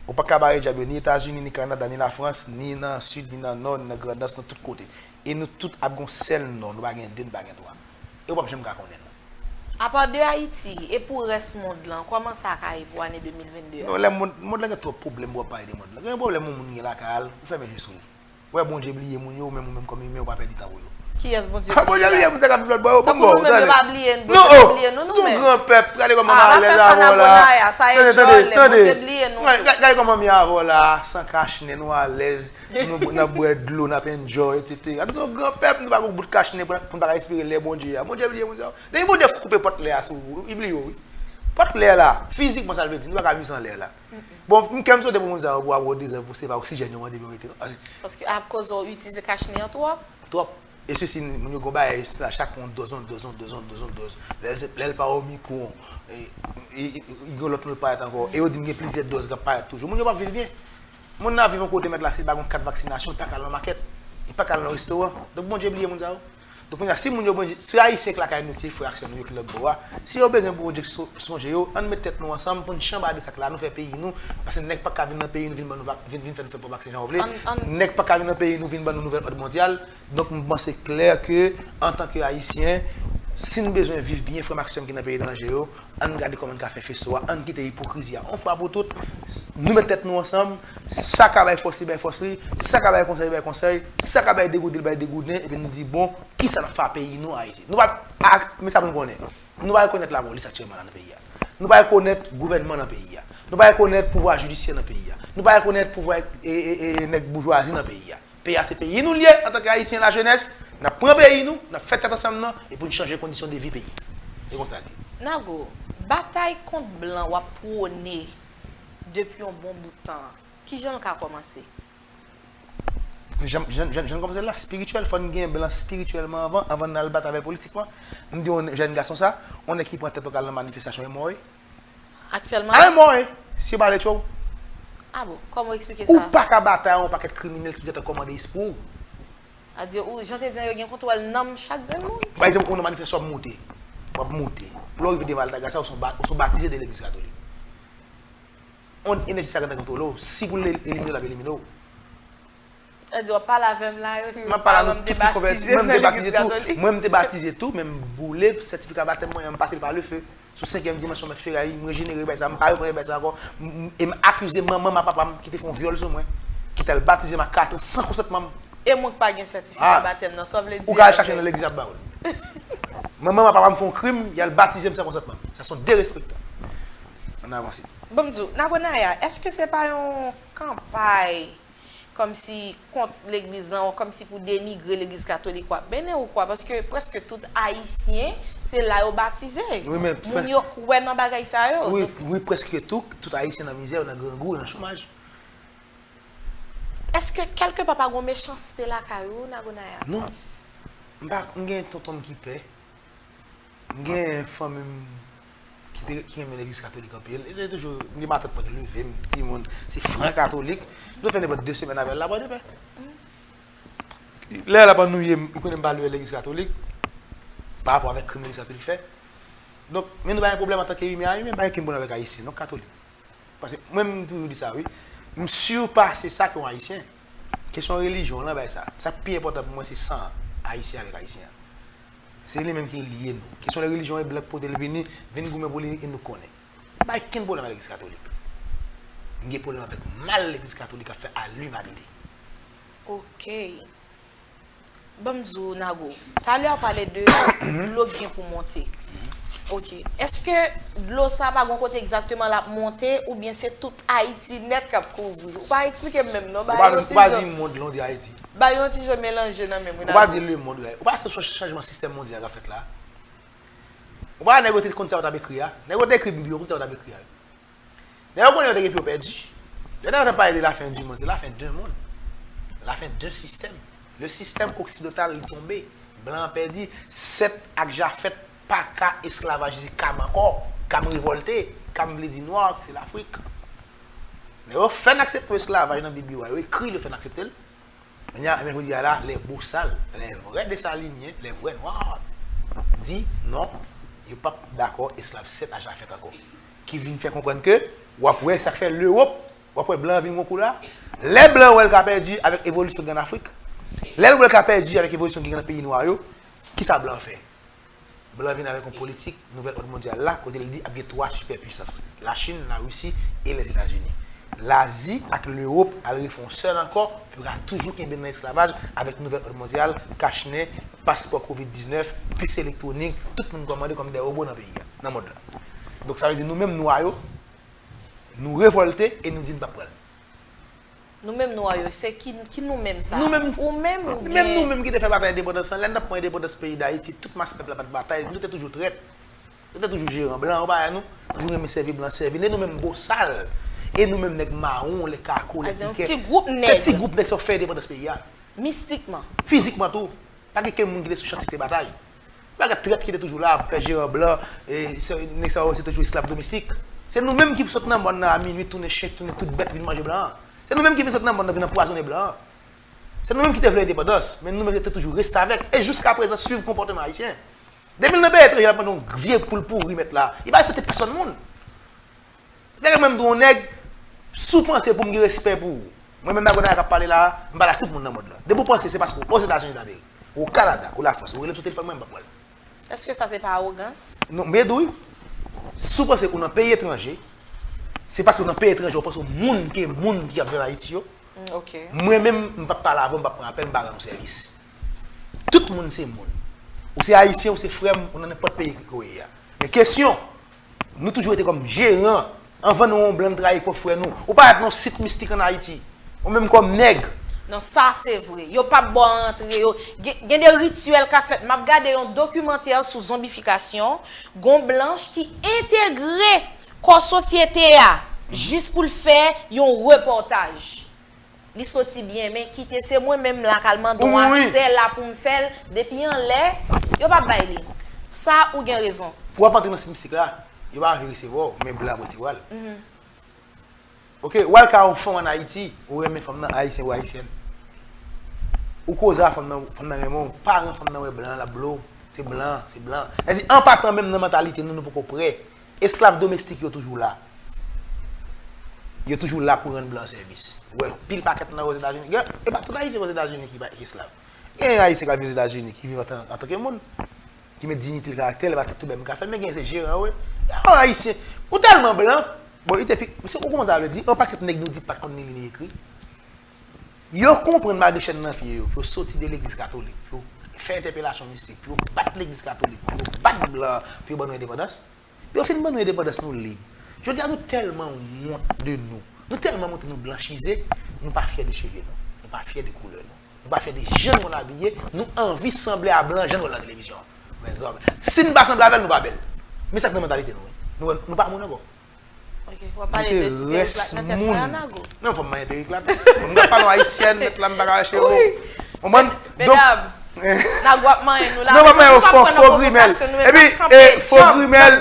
Ou pa ka bare djab yo ni Etazini, ni Kanada, ni Lafrans, ni nan Sid, ni nan Nò, ni nan Grandans, nan tout kote. E nou tout ap gon sèl non, nou pa gen de, nou pa gen twa. E ou p ap janm ka konnen l. Apa de Ayiti, e pou rès mond lan, kòman sa ka ye pou ane de mil vennde a? Non, lè mond, mond lan gen twòp pwoblèm pou w ap pale de mond lan. Gen pwoblèm yon moun gen lakay al, ou fèmen je sou li. Ou wè Bondye bliye moun yo, ou menm, ou menm kòm imen, ou pa pèdi tan pou yo. Kiyès Bondye bliye la? Bondye bliye moun sa k ap viv lòt bò yo. Tankou nou menm yo pa bliye nou, Bondye pa bliye nou, nou menm. Non, o, nou se yon gran pèp. Gade kòman m alèz avè w la. Tande, tande, tande. Gade kòman m ye avè w la, san kachnen, nou alèz, nou, n ap bwè dlo, n ap enjoy, etsetera. Nou se yon gran pèp, nou pa gen bout kachnen pou, pou n pa ka espere lè Bondye a. Bondye bliye moun sa yo. Depi Bondye koupe pòt lè a sou ou, li bliye w, wi. Pòt lè la, fizikman sa l vle di, nou pa ka viv san lè la. Bon, m kè m sote pou moun sa yo, pou ap wè dezè, pou se pa oksijèn yo mande pou yo mete, non. Paske akoz ou itilize kachnen an twòp. Twòp. E sesi, moun yo gon bagay, sa, chak yon dòz, yon dòz, yon dòz, yon dòz, yon dòz. Lè l se, lè l pa Omicron, e, e, e, e gen lòt non l parèt ankò. E yo di m gen plizyè dòz k ap parèt toujou. Moun yo p ap viv byen. Moun nan ap viv yon kote mèt la, si l pa gon kat vaksinasyon, li pa ka al nan makèt. Li pa ka al nan restoran. Donk, Bondye bliye moun sa yo. Donk, kounye a, si moun yo, Bondye, si Ayisyen k lakay nou, ti frè ak sè nou yo ki lòt bò a, si yo bezwen pou Bondye so-, sonje yo, ann met tèt nou ansanm pou n chanbade sa k la, nou fè peyi nou, paske nèg pa ka vin nan peyi nou, vin ban nou vak-, vin, vin fè nou fè pwòp vak si jan w vle. Ann, ann. Nèg pa ka vin nan peyi nou, vin ban nou nouvèl òd mondyal. Donk, m panse klè ke, antanke Ayisyen, si n bezwen viv byen, frè m ak sè m ki nan peyi etranje yo, ann gade kòman n ka fè feso a, ann kite ipokrizi a, yon fwa pou tout, nou met tèt nou ansanm, sa ka bay fòs li, bay fòs li, sa ka bay konsèy, bay konsèy, sa ka bay degouden, bay degouden, epi nou di, bon, kisa n ap fè a peyi nou, Ayiti? Nou pa, a, men sa pou n konnen, nou pa rekonèt lapolis aktyèlman la nan peyi a. Nou pa rekonèt gouvènman nan peyi a. Nou pa rekonèt pouvwa jidisyè nan peyi a. Nou pa rekonèt pouvwa, e, e, e, nèg boujwazi nan peyi a. Peyi a se peyi nou l ye, antanke Ayisyen, lajenès, n ap pran peyi nou, n ap fè tèt ansanm nan, e pou n chanje kondisyon de vi peyi. Se konsa l ye. Nago, batay kont blan w ap pwone depi yon bon bout tan, kijan l ka kòmanse? Jan, jan, jan, jan l kòmanse la, espirityèl, fò n gen blan espirityèlman anvan, anvan n al batay avè l politikman. M di yon jèn gason sa, yon nèg ki pran tèt ou k al nan manifestasyon e mò wi. Aktyèlman? Al mò wi, si yo pa vle tchwe w. Ah bon, kòman w eksplike sa? Ou pa ka batay ak yon pakèt kriminèl ki gentan kòmande espri w. A di, ou, jan te di an, yo gen kontwòl nanm chak grenn moun. Pa egzanp, ou nan manifestasyon, w ap moute. W ap moute. Pou lè w rive devan Altagracia, ou se yon ba-, ou se yon batize de legliz katolik. On enèji sa gentan kontwole w. Si pou l elimine w, l ap elimine w. Sa di w ap pale avè m la, yo di, m ap pale avè w, tout ki konvèti, mwen m te batize tou, mwen m te batize tou, men m boule sètifika batèm mwen an, m pase l pa lefe. Sou senkyèm dimansyon mèt feray, m rejenere bay sa, m pa rekonèt bay sa ankò. M, m, e m akize manman m ak papa m ki te fè yon vyòl sou mwen, ki t al batize m a kat an san konsantman m. E mwen k pa gen sètifika batèm nan, sa w vle di avè m? Ou ka al chache nan legliz y ap ba w l. Manman m ak papa m fè yon krim, y al batize m san konsantman m. Sa se yon derespektan. Ann avanse. Bon, m di w, Nagonaya, èske se pa yon kanpay kòmsi kont legliz lan, kòmsi pou denigre legliz katolik w ap mennen ou kwa? Paske prèske tout Ayisyen, se la yo batize. Wi, men moun yo kwè nan bagay sa yo. Wi, donk wi, prèske tout, tout Ayisyen nan mizè, nan grangou, nan chomaj. Èske kèlke pa pa gon mechanste lakay ou, Nagonaya? Non. M pa, m gen tonton m ki pè. M gen fanmi m ki te, ki renmen legliz katolik anpil. E se toujou, m gen matant mwen ki leve m, timoun, se fran katolik. M te fè nenpòt de semèn avè l la, Pòdepè. Lè l ap annwiye m, ou konnen m pa lwe legliz katolik, pa rapò avèk krim legliz katolik fè. Donk, men nou pa gen pwoblèm antanke imen a imen, pa gen kenn pwoblèm avèk ayisyen, non, katolik. Paske mwen, m toujou di sa, wi. M sipase sa ke yon ayisyen. Kesyon relijyon lan bay sa. Sa k pi enpòtan pou mwen, se san ayisyen avèk ayisyen an. Se li menm ki lye nou. Kesyon de relijyon e blan k pote l vini, vin goumen pou li e nou konnen. M pa gen kenn pwoblèm ak legliz katolik. M gen pwoblèm avèk mal legliz katolik ap fè a limanite. Ok. Ban m di w, Nago, talè w pale de dlo k gen pou monte. Ok. Èske dlo sa pa gon kote egzakteman l ap monte, oubyen se tout Ayiti nèt k ap kouvri? Ou pa eksplike m menm, non. Ou pa, ou pa di mond lan, ou di Ayiti. Ba yo yon ti jan melanje nan menm, wi. Ou pa di lemond, wi. Ou pa se chanjman sistèm mondyal k ap fèt la. Ou pa nèg yo te konn sa yo t ap ekri a. Nèg yo te ekri Bib yo, konn sa yo t ap ekri a. Nèg yo konnen yo te gen pou yo pèdi. Lè nèg yo t ap pale de la fin du monde, se la fin d'un monde. La fin d'un système. Le système occidental li tonbe. Blan an pèdi. Sèt ak Jafèt pa ka esklavajize Kam ankò. Kam revòlte. Kam vle di nwa, ki se Lafrik. Nèg yo fè n aksepte esklavaj nan Bib yo a. Yo ekri l, yo fè n aksepte l. Kounye a, men jodi a la, les bossal, les vrais Dessalinien, les vrais noirs, di non, yo p ap dakò esklav Sèt a Jafèt ankò. Ki vin fè konprann ke w ap wè sa k fè Lewòp, w ap wè blan vin gon koulè. Lè blan wè l ka pèdi avèk evolisyon ki gen ann Afrik, lè l wè l ka pèdi avèk evolisyon ki gen nan peyi nwa yo, kisa blan fè? Blan vin avèk yon politik nouvèl òd mondyal la, kote l di ap gen twa sipèpwisans, Lachin, Larisi e Lèzetazini. Lazi ak Lewòp al refè yon sèl ankò, pou yo ka toujou kenbe nan esklavaj avèk nouvèl òd mondyal, kachnen, paspò kovid diznèf, pis elektwonik, tout moun kòmande kòm de wobo nan peyi a, nan mond la. Donk sa vle di nou menm nwa yo, nou revòlte e nou di n p ap pran l. Nou menm nwa yo, se ki, ki nou menm sa? Nou menm, Ou menm ou menm nou gen menm ki te fè batay endepandans lan, lè n t ap pran endepandans peyi Dayiti, tout mas pèp la pa t batay, nou te toujou trèt. Nou te toujou jere an blan, ou pa wè nou? Toujou renmen sèvi blan, sèvi. E nou menm bosal, e nou menm nèg mawon, lè kako, lè Sa di yon piken. ti gwoup Se nèg. Ti gwoup nèg sa yo fè endepandans peyi a. Mistikman. Fizikman tou. Pa gen kenn moun ki te sou chantiye te batay. Pa gen trèt ki te toujou la, ap fè jere an blan, e se, nèg sa yo se toujou esklav domestik. Se nou menm ki sot nan mòn nan a minui, tounen chen, tounen tout bèt vin manje blan an. Se nou menm ki vin sot nan mòn nan vin anpwazonnen blan an. Se nou menm ki te vle endepandans, men nou menm te toujou restavèk. E jiskaprezan, swiv konpòteman ayisyen. Depi l nan peyi etranje, l ap mande yon vye poul pouri mèt la. Li pa respekte pèsonn moun. Se ke mwen m di yon nèg, si w panse pou m gen respè pou ou, mwen menm Nago Naya k ap pale la a, m pale ak tout moun nan mond lan. Depi w panse se paske w Ozetazini Damerik, ou Kanada, ou Lafrans, ou rele m sou telefòn mwen, m p ap pran l. Èske sa se pa awogans? Non, m di w wi. Si w panse ou nan peyi etranje, se paske w nan peyi etranje, ou panse w moun ke moun ki ap viv Ayiti yo. Mm, ok. Mwen menm, m p ap pale avè w, m p ap pran apèl, m pa rann ou sèvis. Tout moun se moun. Ou se ayisyen, ou se frè m, ou nan nenpòt peyi ke w ye a. Men kesyon, nou toujou rete kòm jeran. Anvan nou wè yon blan, n trayi pwòp frè nou. Ou parèt nan yon sit mistik ann Ayiti. Ou menm kòm nèg. Non, sa se vre. Yo p ap ba w rantre. Yo, gen, gen de rityèl k ap fèt. M ap gade yon dokimantè sou zonbifikasyon. Gon blanch ki entegre kò sosyete a jis pou l fè yon repòtaj. Li soti byen, men kite se mwen menm la k al mande yon Ou mouri. Aksè la pou m fè l, depi anlè, yo p ap bay li. Sa ou gen rezon. Pou w ap antre nan sit mistik la, yo pa anvi resevwa w, men blan ap resevwa l. Ok, w al ka yon fanm ann Ayiti, ou renmen fanm nan, ayisyen ou ayisyèn. Ou koze a fanm nan, fanm nan renmen w, paran fanm nan wè blan, l ap blow, se blan, se blan. Sa di, an patan menm nan mantalite nou, nou poko prè. Esklav domestik yo toujou la. Yo toujou la pou rann blan sèvis. Ou wè, pil pakèt nan Ozetazini. Gen, e pa tout ayisyen Ozetazini ki pa ki esklav. Gen ayisyen k al viv Ozetazini, ki viv antan, antanke moun, ki met diyite l, karaktè l, pa tout bagay m ka fè l, men gen se jeran, wi. Yon ayisyen, ou tèlman blan, bon, li te pi, se ou konprann sa vle di, yon pakèt nèg nou di pa t konn li, li ekri. Yo konprann malgre chèn nan pye yo, pou yo soti de legliz katolik, pou yo fè entèpelasyon mistik, pou yo bat legliz katolik, pou yo bat blan, pou yo ban nou endepandans. Yo fin ban nou endepandans, nou lib. Jodi a, nou tèlman wont de nou. Nou tèlman montre nou blanchize, nou pa fyè de cheve nou. Nou pa fyè de koulè nou. Nou pa fyè de jan nou konn abiye, nou anvi sanble a blan jan nou wè l nan televizyon. Men, si n pa sanble avè l, nou pa bèl. Men sa k nan mantalite nou, wi. Nou, nou pa moun ankò. Ok, w ap pale de ti perik la k nan tèt mwen an, Nago. Non, fò m manyen perik la. M ka pale w ayisyèn, mèt la, m pa ka rache w. Konprann? Donk, Medam, Nago ap manyen nou la. Non, pa manyen w, fò, fò grimèl. Epi, e, fò grimèl,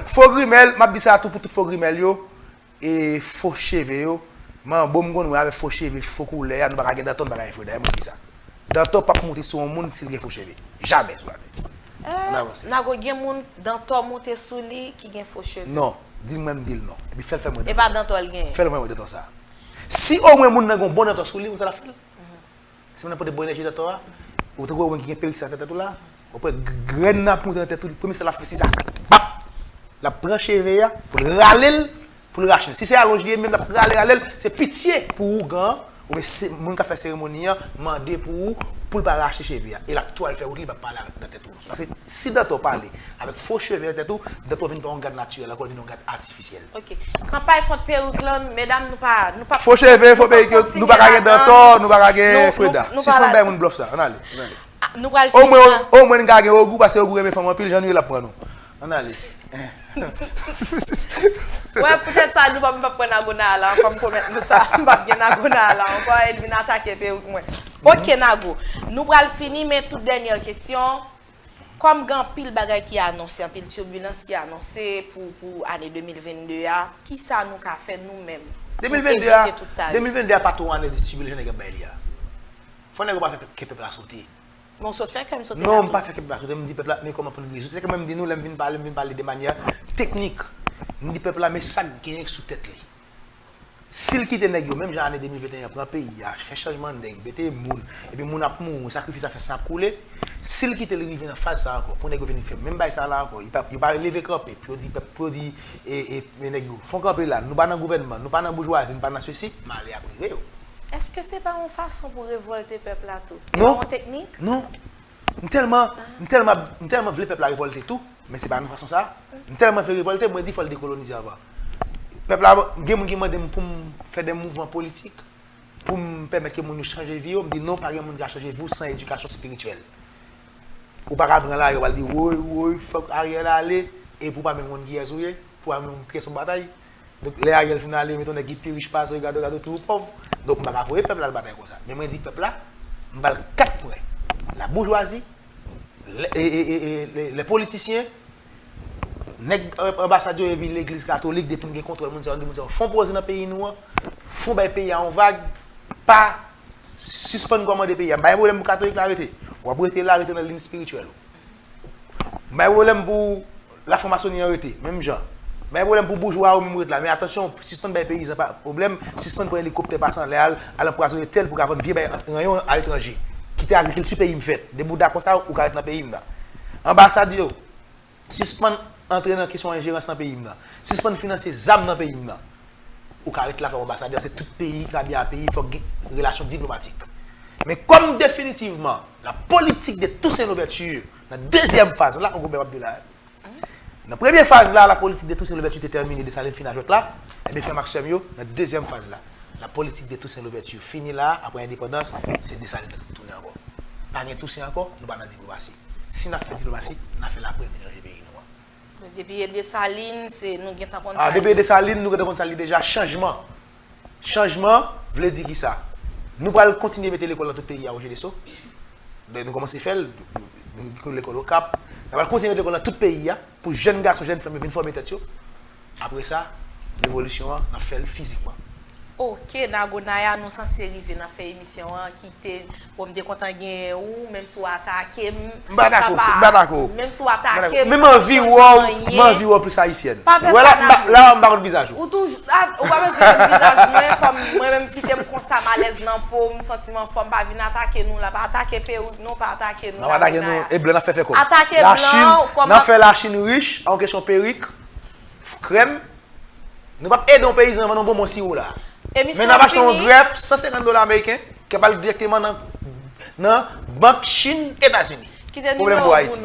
fò grimèl, m ap di sa tou pou tout fò grimèl yo. E fo cheve yo, manbo m konn wè avèk fo cheve, fo koulè a, nou pa ka gen Dantò, nou pa ka gen Freda, e mwen ki sa. Dantò p ap moute sou yon moun si l gen fo cheve. Jamè sou latè. Ann avanse. Nago, gen moun Dantò moute sou li ki gen fo cheve. Non, di l mwen m di l non. Epi fè l fè mwen E pa Dantò l genyen. Fè l mwen wè Dantò sa. Si omwen moun nan gen yon bon Dantò sou li, ou sa l ap fè l? Si moun nan pote bon enèji Dantò a, ou tankou wè moun ki gen perik sa nan tèt ou la, ou pran grenn nan ap moute nan tèt ou, premye sa l ap fè se sa, pap! L ap pran cheve a, pou l rale l, pou l rache l. Si se alonj li ye, menm l ap rale, rale l, se pitye pou ougan an, oubyen se moun k ap fè seremoni an, mande pou ou, pou l pa rache cheve a. E l ap tou al fè wout li, l p ap pale avèk nan tèt ou. Paske si Dantò pale avèk fo cheve nan tèt ou, Dantò vin pa yon gad natirèl ankò, l vin yon gad atifisyèl. Ok. Kanpay kont perik lan, medam, nou pa, nou pa Fo cheve, fo perik yo, nou pa ka gen Dantò, nou pa ka gen Freda. Sispann bay moun blòf sa, ann ale. Ann ale. Nou pral fini Omwen, la. Omwen n ka gen Ogou, paske Ogou renmen fanm anpil, jan nou ye l ap pran nou. Ann ale. Wè, poutèt sa, nou pa, m p ap pran Nago Naya la ankò, m pwomèt nou sa. M p ap gen Nago Naya la ankò, e l vin atake perik mwen. Ok, Nago. Nou pral fini, men tout dènyè kesyon. Kòm gen anpil bagay ki anonse, anpil tibilans ki anonse pou, pou ane de mil vennde a, kisa nou ka fè nou menm pou de mil vennde a, evite tout sa yo? de mil vennde a pa twò ane de tibilans nèg ap bay li a. Fò nèg yo pa fè ke pèp la sote. Men w sot fè kè m sote Non, la m pa tou. Fè ke pèp la sote, m di pèp la, men kòman pou n rezoud. Se ke mwen m di nou, lè m vin pale, m vin pale de manyè teknik. M di pèp la, men sa k genyen sou tèt li. Si l kite nèg yo, menm jan ane de mil venteyen an, pran peyi a, fè chanjman nèg, mete moun, epi moun ap mouri, sakrifis ap fè, san ap koule, si l kite l rive nan faz sa ankò, pou nèg yo vin fè menm bagay sa la ankò, yo pa, yo pa leve kanpe, pou yo di pèp, pou yo di e, e, men nèg yo, fon kanpe la, nou pa nan gouvènman, nou pa nan boujwazi, nou pa nan sesi, malè ap rive yo. Èske se pa yon fason pou revòlte pèp la tou? Non. Yon teknik? Non. M tèlman, m tèlman, m tèlman vle pèp la revòlte tou, men se pa nan fason sa. M tèlman vle revòlte, mwen di fò l dekolonize anvan. Pèp la, gen moun ki mande m pou m fè de mouvman politik, pou m pèmèt ke moun yo chanje vi yo, m di non, pa gen moun ki ka chanje vi w san edikasyon espirityèl. Ou pa ka pran lari, ou pral di woy, woy, fòk Ariel ale, epi w pa menm konn kiyès ou ye, pou w pa menm konn kiyès w ap batay. Donk, lè Ariel fin ale, met yon nèg ki pi rich pase w, gade w, gade w toujou pòv. Donk, m pa ka voye pèp la al batay konsa. Men mwen di pèp la, m ba l kat pwen. La boujwazi, lè, e, e, e, e, lè, lè politisyen, nèg an- anbasad yo epi legliz katolik, depi n gen kontwòl moun sa yo, moun sa yo, fon poze nan peyi nou an, fon bay peyi a yon vag, pa sispann kòmande peyi a. M pa gen pwoblèm pou katolik la rete. W ap rete la, rete nan liy espirityèl ou. M pa gen pwoblèm pou lafranmasoni an rete, menm jan. M pa gen pwoblèm pou boujwa ou menm rete la. Men atansyon, sispann bay peyizan pa pwoblèm, sispann pran elikoptè pase anlè al, al anpwazonnen tè l pou ka vann vye bay ranyon aletranje. Kite agrikilti peyi m fèt. Depi w dakò sa, ou ka ret nan peyi m nan. Anbasad yo, sispann antre nan kesyon enjerans nan peyi m nan. Sispann finanse zam nan peyi m nan. Ou ka ret la kòm anbasadè, se tout peyi ki ka byen akeyi, fòk gen relasyon diplomatik. Men kòm definitivman, la politik de Toussaint Louverture, nan dezyèm faz la, ou konprann m ap di la, nan premye faz la, la politik de Toussaint Louverture te tèmine, Desalin fin a jwèt la, ebyen frè m ak sè m yo, nan dezyèm faz la, la politik de Toussaint Louverture fini la, apre endepandans, se Desalin k ap tounen ankò. Pa gen Tousen ankò, nou pa nan diplomasi. Si n ap fè diplomasi, n a fè l apre n fin chanje peyi nou an. Depi e Desalin, se nou gentan konn sa. Ah, depi e Desalin, nou gentan konn sa li deja, chanjman. Chanjman vle di kisa? Nou pral kontinye mete lekòl nan tout peyi a, Roger Desseaux. Nou kòmanse fè l, nou gen lekòl Okap. N a pral kontinye mete lekòl nan tout peyi a, pou jèn gason, jèn fanm yo vin fòme tèt yo. Apre sa, revolisyon an, n ap fè l fizikman. Ok, Nagonaya, nou sanse rive nan fen emisyon an, kite, bon, m te kontan gen ou, menm si w atake m, M pa dakò, m pa dakò. Menm si w atake m, sa p ap chanje anyen. M anvi wè w plis ayisyèn. Pa fè sa, Nago. Wè la, m pa konn vizaj ou. Ou toujou, ou pa bezwen konn vizaj mwen, fò m, mwen menm kite m konsa, m alèz nan po m, santi m anfòm, pa vin atake nou la, pa atake perik nou, pa atake nou, Nagonaya. N ap atake nou, e blan n ap fè fè kòb. Atake blan, kòman? Lachin, n ap fè Lachin rich, an kesyon perik, krèm, Nou p ap ede yon peyizan vann yon bonbon siwo la. Men n ap achte yon grèf san senkant dola ameriken k ap al dirèkteman nan, nan bank Chin, Etazini. Pwoblèm pou Ayiti.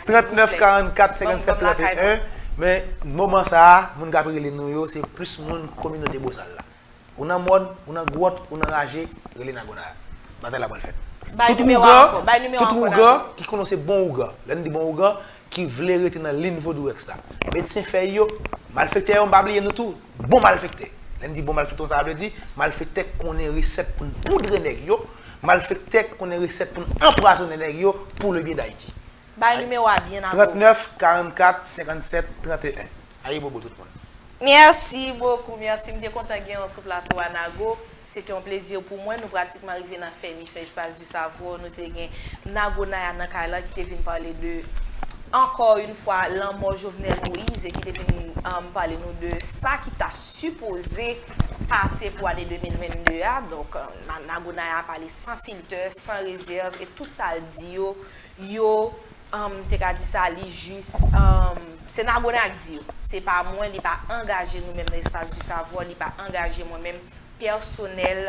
Trant nèf karannkat senkannsèt tranteyen. Men moman sa a, moun k ap rele nou yo, se plis moun kominote Bosal la. Ou nan mòn, ou nan gwòt, ou nan raje, rele Nagonaya. Batay la pral fèt. Tout ougan, tout ougan ki konnen se bon ougan. Lè n di bon ougan, ki vle rete nan liy vodourèks la. Medsen fèy yo, malfektè yo, m pa bliye nou tou. Bon malfektè. Lè n di bon malfektè, sa vle di, malfektè k konnen resèt pou n poudre nèg yo, malfektè k konnen resèt pou n anpwazonnen nèg yo pou le byen d Ayiti. Bay nimewo a byen, Nago. Trant nèf karannkat senkannsèt tranteyen. Ayibobo tout moun. Mèsi bokou, mèsi. M te kontan gen w sou plato a, Nago. Se te yon plezi pou mwen. Nou pratikman rive nan fen emisyon Espace du Savoir. Nou te gen Nagonaya nan kay la ki te vin pale de, encore une fois, lanmò Jovenel Moïse e ki te vin, um, pale nou de sa ki ta sipoze pase pou ane de mil vennde a. Donk, um, Nagonaya pale san filtè, san rezèv, e tout sa l di yo, yo, um, te ka di sa, li jis, um, se Nagonaya k di yo. Se pa mwen, li pa angaje nou menm nan Espace du Savoir, li pa angaje mwen menm pèsonèl.